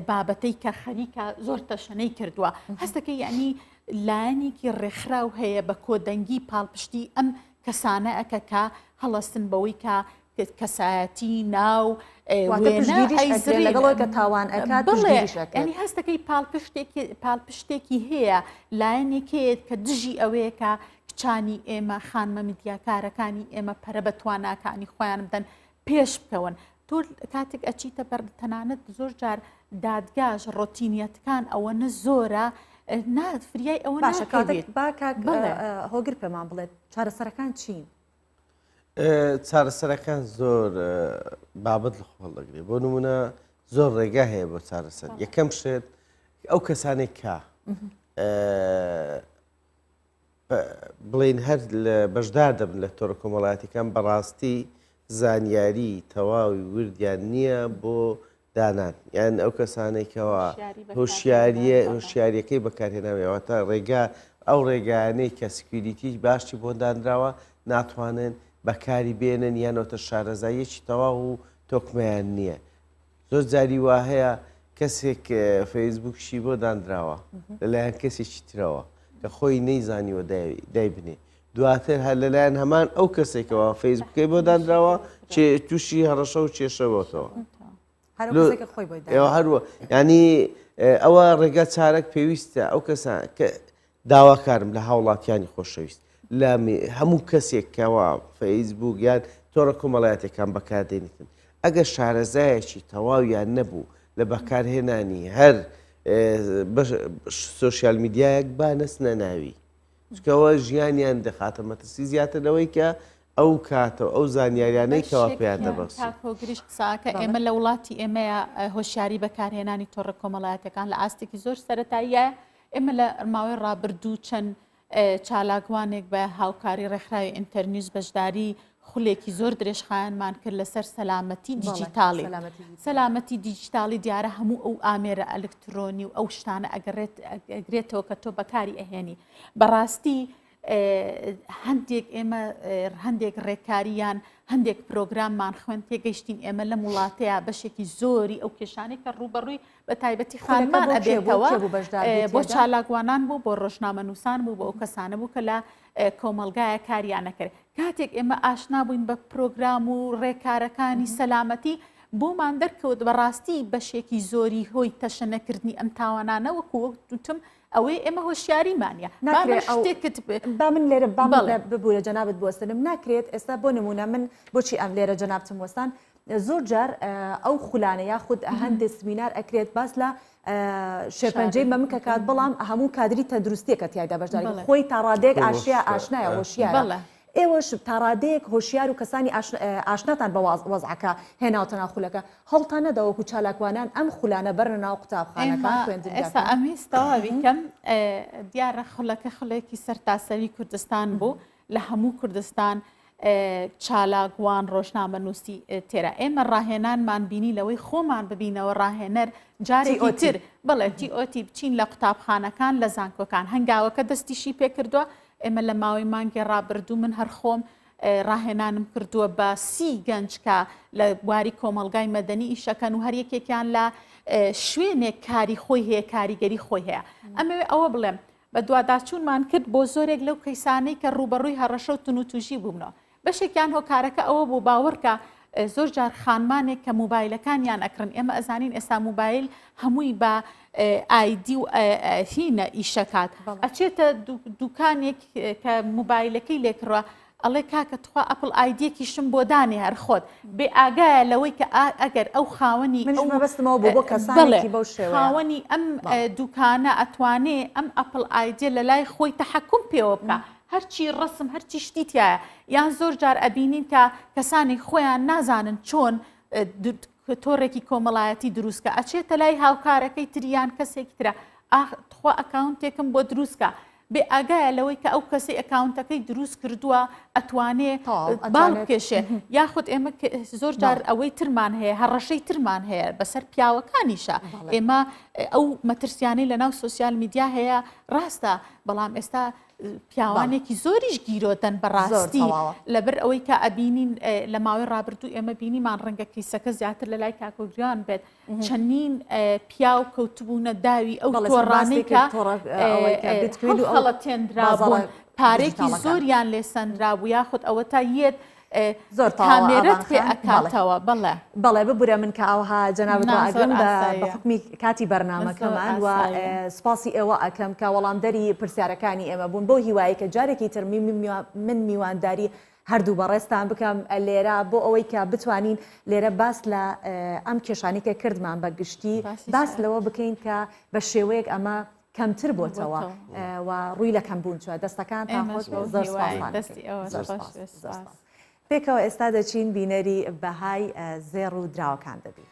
بابەتەی کە خەریکە زۆر تەشەنەی کردووە هەستەکە یعنی لایەنێکی ڕێکخراو هەیە بە کۆدەنگی پاڵپشتی ئەم کەسانە ئەکە کە هەڵەستن بەوەی کە کەسایەتی ناو وێنە ئەیزرین لەگەڵ ئەوەی کە تاوان ئەکات بڵێ پشتگیریش ئەکرێت. یانی هەستەکەی پاڵپشتێکی پاڵپشتێکی هەیە لایەنێک هەیە کە دژی ئەوەیە کە کچانی ئێمە خانمە میدیاکارەکانی ئێمە پەرە بە تواناکانی خۆیان بدەن پێش بکەون تۆ کاتێک ئەچیتە بەر تەنانەت زۆر جار دادگاش ڕۆتینیەتکان ئەوەنە زۆرە نا فریای ئەوە باشە کاتێک ناکەویت با کاک بەڵێ. هۆگر پێمان بڵێت چارەسەرەکان چین؟ چارەسەرەکان زۆر بابەت لە خۆ هەڵدەگرێت بۆ نمونە زۆر ڕێگا هەیە بۆ چارەسەر یەکەم شت ئەو کەسانێک کە بڵین هەر لە بەشدار دەبن لە تۆڕە کۆمەڵایەتەکان بەڕاستی زانیاری تەواوی وردیان نییە بۆ دانان یان ئەو کەسانەی کەوا هۆشیاریە هۆشیاریەکەی بەکارهێناوی واتە ڕێگا ئەو ڕێگایانەی کە security باشی بۆ دانراوە ناتوانن بەکاری بێنن یانەوەتە شارەزاییەکی تەواو و تۆکمەیان نییە زۆر جاری وا هەیە کەسێک فەیسبوکشی بۆ دانراوە لەلایەن کەسێکی ترەوە کە خۆی نەیزانیوە دایبنێ دواتر هەر لەلایەن هەمان ئەو کەسێکەوە فەیسبوکەی بۆ دانراوە تووشی هەڕەشە و کێشە بۆتەوە هەروە ینی ئەوە ڕێگا چارەک پێویستە ئەو کەسە کە داواکارم لە هاوڵاتیانی خۆشەویست لە هەموو کەسێک کەوا فەیسبوک یان تۆڕە کۆمەڵایەتەکان بەکاردێنیتن ئەگەر شارەزایەکی تەواویان نەبوو لە بەکارهێنانی هەر سۆشیال میدیایەک با نەچنە ناوی چونکە ئەوە ژیانیان دەخاتە مەترسی زیاتر لەوەی کە ئەو کاتە و ئەو زانیاریانەی کەوا پێیان دەبەخشی. کاک هۆگریش قسەکە ئێمە لە وڵاتی ئێمەیە هۆشیاری بەکارهێنانی تۆڕە کۆمەڵایەتەکان لە ئاستێکی زۆر سەرەتاییە. ئێمە لە ماوەی ڕابردوو چەند چالاکوانێک بە هاوکاری ڕێکخراوی ئینتەرنیوز بەشداری خولێکی زۆر درێژخایەنمان کرد لەسەر سەلامەتی دیجیتاڵی. سەلامەتی دیجیتاڵی دیارە هەموو ئەو ئامێرە ئەلکترۆنی و ئەو شتانە ئەگەڕێت ئەگرێتەوە کە تۆ بەکاری ئەهێنی. بەڕاستی هەندێک ئێمە هەندێک ڕێکاریان هەندێک پرۆگراممان خوێن تێگەیشتین ئێمە لەم وڵاتەیە بەشێکی زۆری ئەو کێشانەی کە ڕووبەڕووی بە تایبەتی خانمان ئەبێتەوە بۆ چالاکوانان بوو بۆ ڕۆژنامەنووسان بوو بۆ ئەو کەسانە بوو کە لە کۆمەلگایە کاریان نەکرد کاتێک ئێمە ئاشنا بووین بە پرۆگرام و ڕێکارەکانی سەلامەتی بۆمان دەرکەوت بەڕاستی بەشێکی زۆری هۆی تەشەنەکردنی ئەم تاوانانە وەکو وەک دوتم ئەوەی ئێمە هۆشیاریمانە ناکرێت شتێکت با من لێرە با ببوورە جەنابت بوەستنم ناکرێت ئێستا بۆ نمونە من بۆچی ئەم لێرە جەنابتم وەستان زۆر جار ئەو خولانە یاخود هەندێک سمینار ئەکرێت باس لە شێرپەنجەی مەمکەکات بەڵام هەموو کادری تەندروستیەکە تیایدا بەشداری خۆی تاڕادێک ئاشیا ئاشنایە هۆشیارە ئێوەش تاڕادەیەک هۆشیار و کەسانی ئاشناتان بە وەزعەکە هێناوتە ناو خولەکە، هەوڵتان نەدا وەکو چالاکوانان ئەم خولانە بەرنە ناو قوتابخانەکان، خوێندنگاکان؟ ئێستا ئەمویست تەواوی کەم، دیارە خولەکە خولێکی سەرتاسەری کوردستان بوو، لە هەموو کوردستان چالاکوان، ڕۆژنامەنووسی تێرا. ئێمە ڕاهێنانمان بینی لەوەی خۆمان ببینەوە ڕاهێنەر جارێکی تر، بەڵێ TOT بچین لە قوتابخانەکان، لە زانکۆکان. هەنگاوەکە دەستیشی پێکردووە، ئێمە لە ماوەی مانگی ڕابردوو من هەر خۆم ڕاهێنانم کردووە بە سی گەنج کە لە بواری کۆمەڵگای مەدەنی ئیشەکەن و هەر یەکێکیان لە شوێنێک کاری خۆی هەیە کاریگەری خۆی هەیە ئەمەوێ ئەوە بڵێم بە دواداچوونمان کرد بۆ زۆرێک لەو کەیسانەی کە ڕووبەڕووی هەڕەشە و تونوتوژی بووبنەوە بەشێکیان هۆکارەکە ئەوە بوو باوەڕکە زۆر جار خانمانێک کە موبایلەکانیان ئەکڕن ئێمە ئەزانین ئێستا موبایل هەمووی بە ئایدی و هینە ئیشەکات ئەچێتە دوکانێک کە موبایلەکەی لێکڕە ئەڵێ کاکە تخوا Apple ID یەکیشم بۆ دانێ هەر خۆت بێ ئاگایە لەوەی کە ئەگەر ئەو خاوەنی ئەو مەبەستمەوە بۆ بۆ کەسانێکی بەو شێوەیە خاوەنی ئەم دوکانە ئەتوانێ ئەم Apple ID یە لە لای خۆی تەحەکوم پێوە بکە هەرچی ڕەسم هەرچی شتی تایە یان زۆر جار ئەبینین کە کەسانی خۆیان نازانن چۆن تۆڕێکی کۆمەڵایەتی دروستکە ئەچێتە لای هاوکارەکەی تریان کەسێکی ترە ئاخ تخوا ئەکاونتێکم بۆ دروستکە بێ ئاگایە لەوەی کە ئەو کەسی ئەکاونتەکەی دروست کردووە ئەتوانێ باڵ بکێشێ یاخود ئێمە زۆر جار ئەوەی ترمان هەیە هەڕەشەی ترمان هەیە بەسەر پیاوەکانیشە ئێمە ئەو مەترسیانەی لەناو سوسیال میدیا هەیە ڕاستە بەڵام ئێستا پیاوانێکی زۆریش گیرۆدەن بەڕاستی لەبەر ئەوەی کە ئەبینین لە ماوەی ڕابردوو ئێمە بینیمان ڕەنگە کەیسەکە زیاتر لە لای کاکۆگریان بێت چەندین پیاو کەوتبوونە داوی ئەو تۆڕانەی کە هەڵخەڵەتێنرابوون پارێکی زۆریان لێ سەندرابوو یاخود ئەوە تا یەت زۆر کامێرەت پێ ئەکاتەوە بەڵێ. بەڵێ ببورە من کە ئاوها جەنابت ڕائەگرم بە حوکمی کاتی بەرنامەکەمان و سوپاسی ئێوە ئەکەم کە وەڵامدەری پرسیارەکانی ئێمە بوون بەو هیوایەی کە جارێکی تر من میوانداری هەردوو بەڕێزتان بکەم لێرە بۆ ئەوەی کە بتوانین لێرە باس لە ئەم کێشانی کە کردمان بە گشتی باس لەوە بکەین کە بە شێوەیەک ئەمە کەمتر بۆتەوە و ڕووی لە کەمبوون چوە دەستەکانتان خۆش بێت زۆر سوپاستان زۆر سوپاس پێکەوە ئێستا دەچین بینەری بەهای زێڕ و دراوەکان دەبین.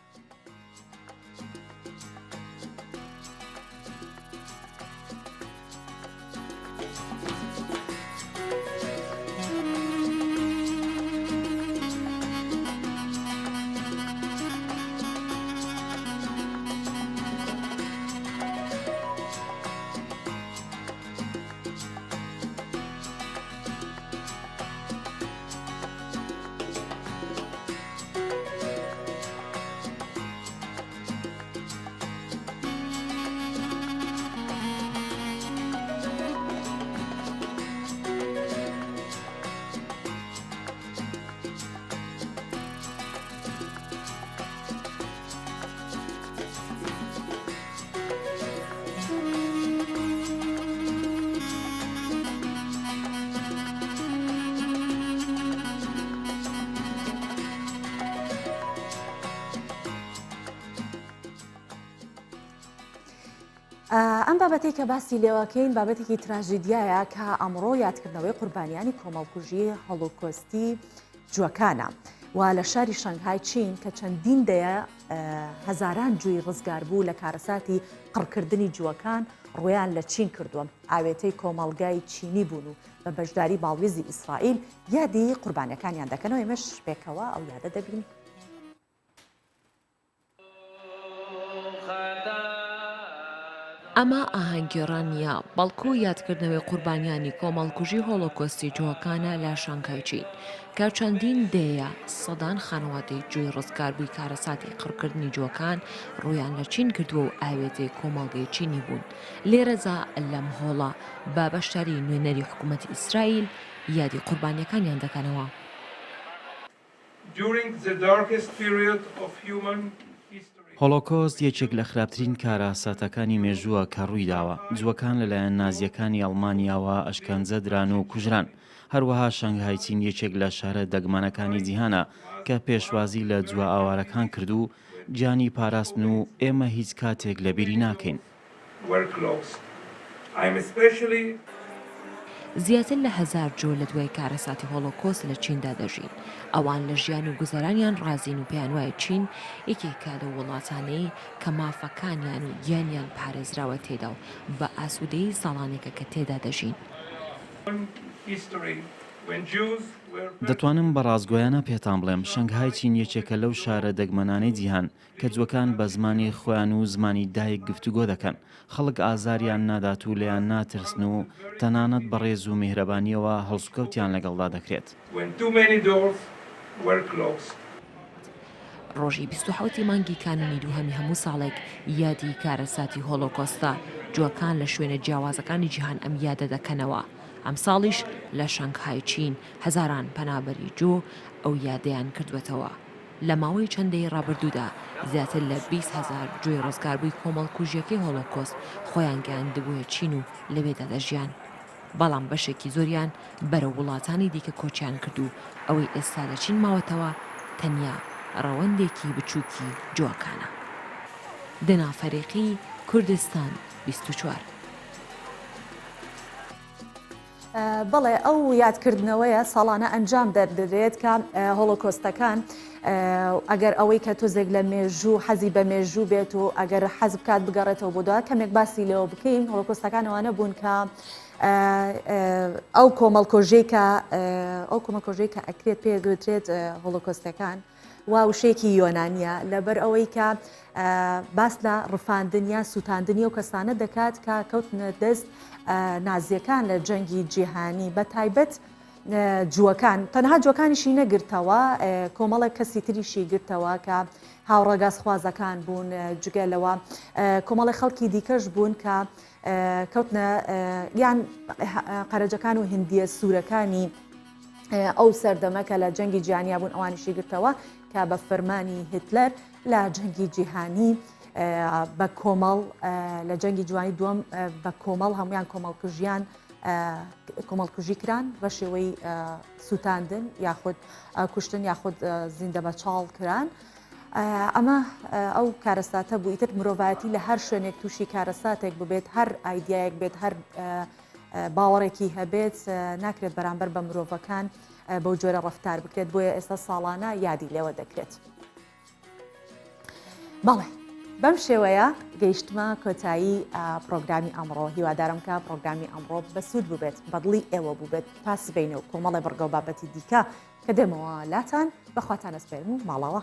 ئەم بابەتەی کە باسی لێوەکەین بابەتێکی تراژیدیایە کە ئەمڕۆ یادکردنەوەی قوربانیانی کۆمەڵکوژی هەڵوکۆستی جووەکانە. و لە شاری شەنگهای چین کە چەندین دەیە هەزاران جووی ڕزگاربوو لە کارەساتی قڕکردنی جووەکان ڕوویان لە چین کردووە، ئاوێتەی کۆمەڵگای چینی بوون و بە بەشداری باڵوێزی ئیسرائیل یادی قوربانیەکانیان دەکەنەوە، ئێمەش پێکەوە ئەو یادە دەبینین. ئەمە ئاهەنگگێڕان نییە، بەڵکو یادکردنەوەی قوربانیانی کۆمەڵکوژی هۆڵۆکۆستی جووەکانە لە شانگهای چین، کە چەندین دەیەیە سەدان خانەوادەی جووی ڕزگاربووی کارەساتی قڕکردنی جووەکان ڕوویان لە چین کردووە و ئاوێتەی کۆمەڵگەی چینی بوون. لێرەدا لەم هۆڵە بە بەشداری نوێنەری حکومەتی ئیسرائیل یادی قوربانییەکانیان دەکەنەوە. هۆڵۆکۆست یەکێک لە خراپترین کارەساتەکانی مێژووە کە ڕوویداوە. جووەکان لەلایەن نازییەکانی ئەڵمانیاوە ئەشکەنجە دران و کوژران. هەروەها شەنگهای چین یەکێک لە شارە دەگمەنەکانی جیهانە کە پێشوازی لە جووە ئاوارەکان کرد و گیانی پاراستن و ئێمە هیچ کاتێک لەبیری ناکەین. زیاتر لە هەزار جوو لە دوای کارەساتی هۆڵۆکۆست لە چیندا دەژین. ئەوان لە ژیان و گوزەرانیان ڕازین و پێیانوایە چین یەکێکە لەو وڵاتانەی کە مافەکانیان و گیانیان پارێزراوە تێدا و بە ئاسوودەیی ساڵانێکە کە تێدا دەژین. دەتوانم بە ڕاستگۆیانە پێتان بڵێم شەنگهای چین یەکێکە لەو شارە دەگمەنانەی جیهان کە جووەکان بە زمانی خۆیان و زمانی دایک گفتوگۆ دەکەن، خەڵک ئازاریان نادات و لێیان ناترسن و تەنانەت بە ڕێز و میهرەبانییەوە هەڵسوکەوتیان لەگەڵدا دەکرێت. ڕۆژی 27 ی مانگی کانوونی دووهەمی هەموو ساڵێک یادی کارەساتی هۆڵۆکۆستە، جووەکان لە شوێنە جیاوازەکانی جیهان ئەم یادە دەکەنەوە، ئەمساڵیش لە شەنگهای چین هەزاران پەنابەری جوو ئەو یادەیان کردووەتەوە. لە ماوەی چەند دەیەی ڕابردوودا زیاتر لە 20 هەزار جووی ڕزگاربووی کۆمەڵکوژییەکەی هۆڵۆکۆست خۆیان گەیاندبووە چین و لەوێدا دەژیان، بەڵام بەشێکی زۆریان بەرەو وڵاتانی دیکە کۆچیان کرد و ئەوەی ئێستا لە چین ماوەتەوە تەنیا ڕەوەندێکی بچووکی جووەکانە. دەنا فەریقی، کوردستان 24. بەڵێ ئەو یادکردنەوەیە ساڵانە ئەنجام دەدرێت کە هۆڵۆکۆستەکان ئەگەر ئەوەی کە تۆزێک لە مێژوو حەزی بە مێژوو بێت و ئەگەر حەز بکات بگەڕێتەوە بۆ دوا کەمێک باسی لێوە بکەین هۆڵۆکۆستەکان ئەوانە بوون کە ئەو کۆمەڵکۆژەی کە ئەو کۆمەڵکۆژەی کە ئەکرێت پێ گوترێت هۆڵۆکۆستەکان و وشەیەکی یۆنانییە لەبەر ئەوەی کە باس لە ڕفاندن یان سووتاندنی ئەو کەسانە دەکات کە کەوتنە دەست نازیەکان لە جەنگی جیهانی بە تایبەت جووەکان تەنها جوەکانیشی نەگرتەوە کۆمەڵێک کەسی تریشی گرتەوە کە هاوڕەگەزخوازەکان بوون جگە لەوە کۆمەڵی خەڵکی دیکەش بوون کە کەوتنە یان قەرەجەکان و هندیە سوورەکانی ئەو سەردەمە کە لە جەنگی جیهانیا بوون ئەوانیشی گرتەوە کە بە فەرمانی هیتلەر لە جەنگی جیهانی بە کۆمەڵ لە جەنگی جوانی دووەم بە کۆمەڵ هەمویان کۆمەڵکوژیان کۆمەڵکوژی کران بە شێوەی سووتاندن یاخود کوشتن یاخود زیندە بە چاڵ کران. ئەمە ئەو کارەساتە بوو ئیتر مرۆڤایەتی لە هەر شوێنێک تووشی کارەساتێک ببێت هەر ئایدایەک بێت هەر باوەڕێکی هەبێت ناکرێت بەرامبەر بە مرۆڤەکان بەو جۆرە ڕفتار بکرێت بۆیە ئێستا ساڵانە یادی لێوە دەکرێت. بەڵێ بەم شێوەیە گەیشتمە کۆتایی پرۆگرامی ئەمڕۆ هیوادارم کە پرۆگرامی ئەمڕۆ بەسوود ببێت بەدڵی ئێوە بووبێت تا سبینە و کۆمەڵێ بڕگە و بابەتی دیکە کە دێمەوە لاتان بەخواتان ئەسپێرم و ماڵەوە.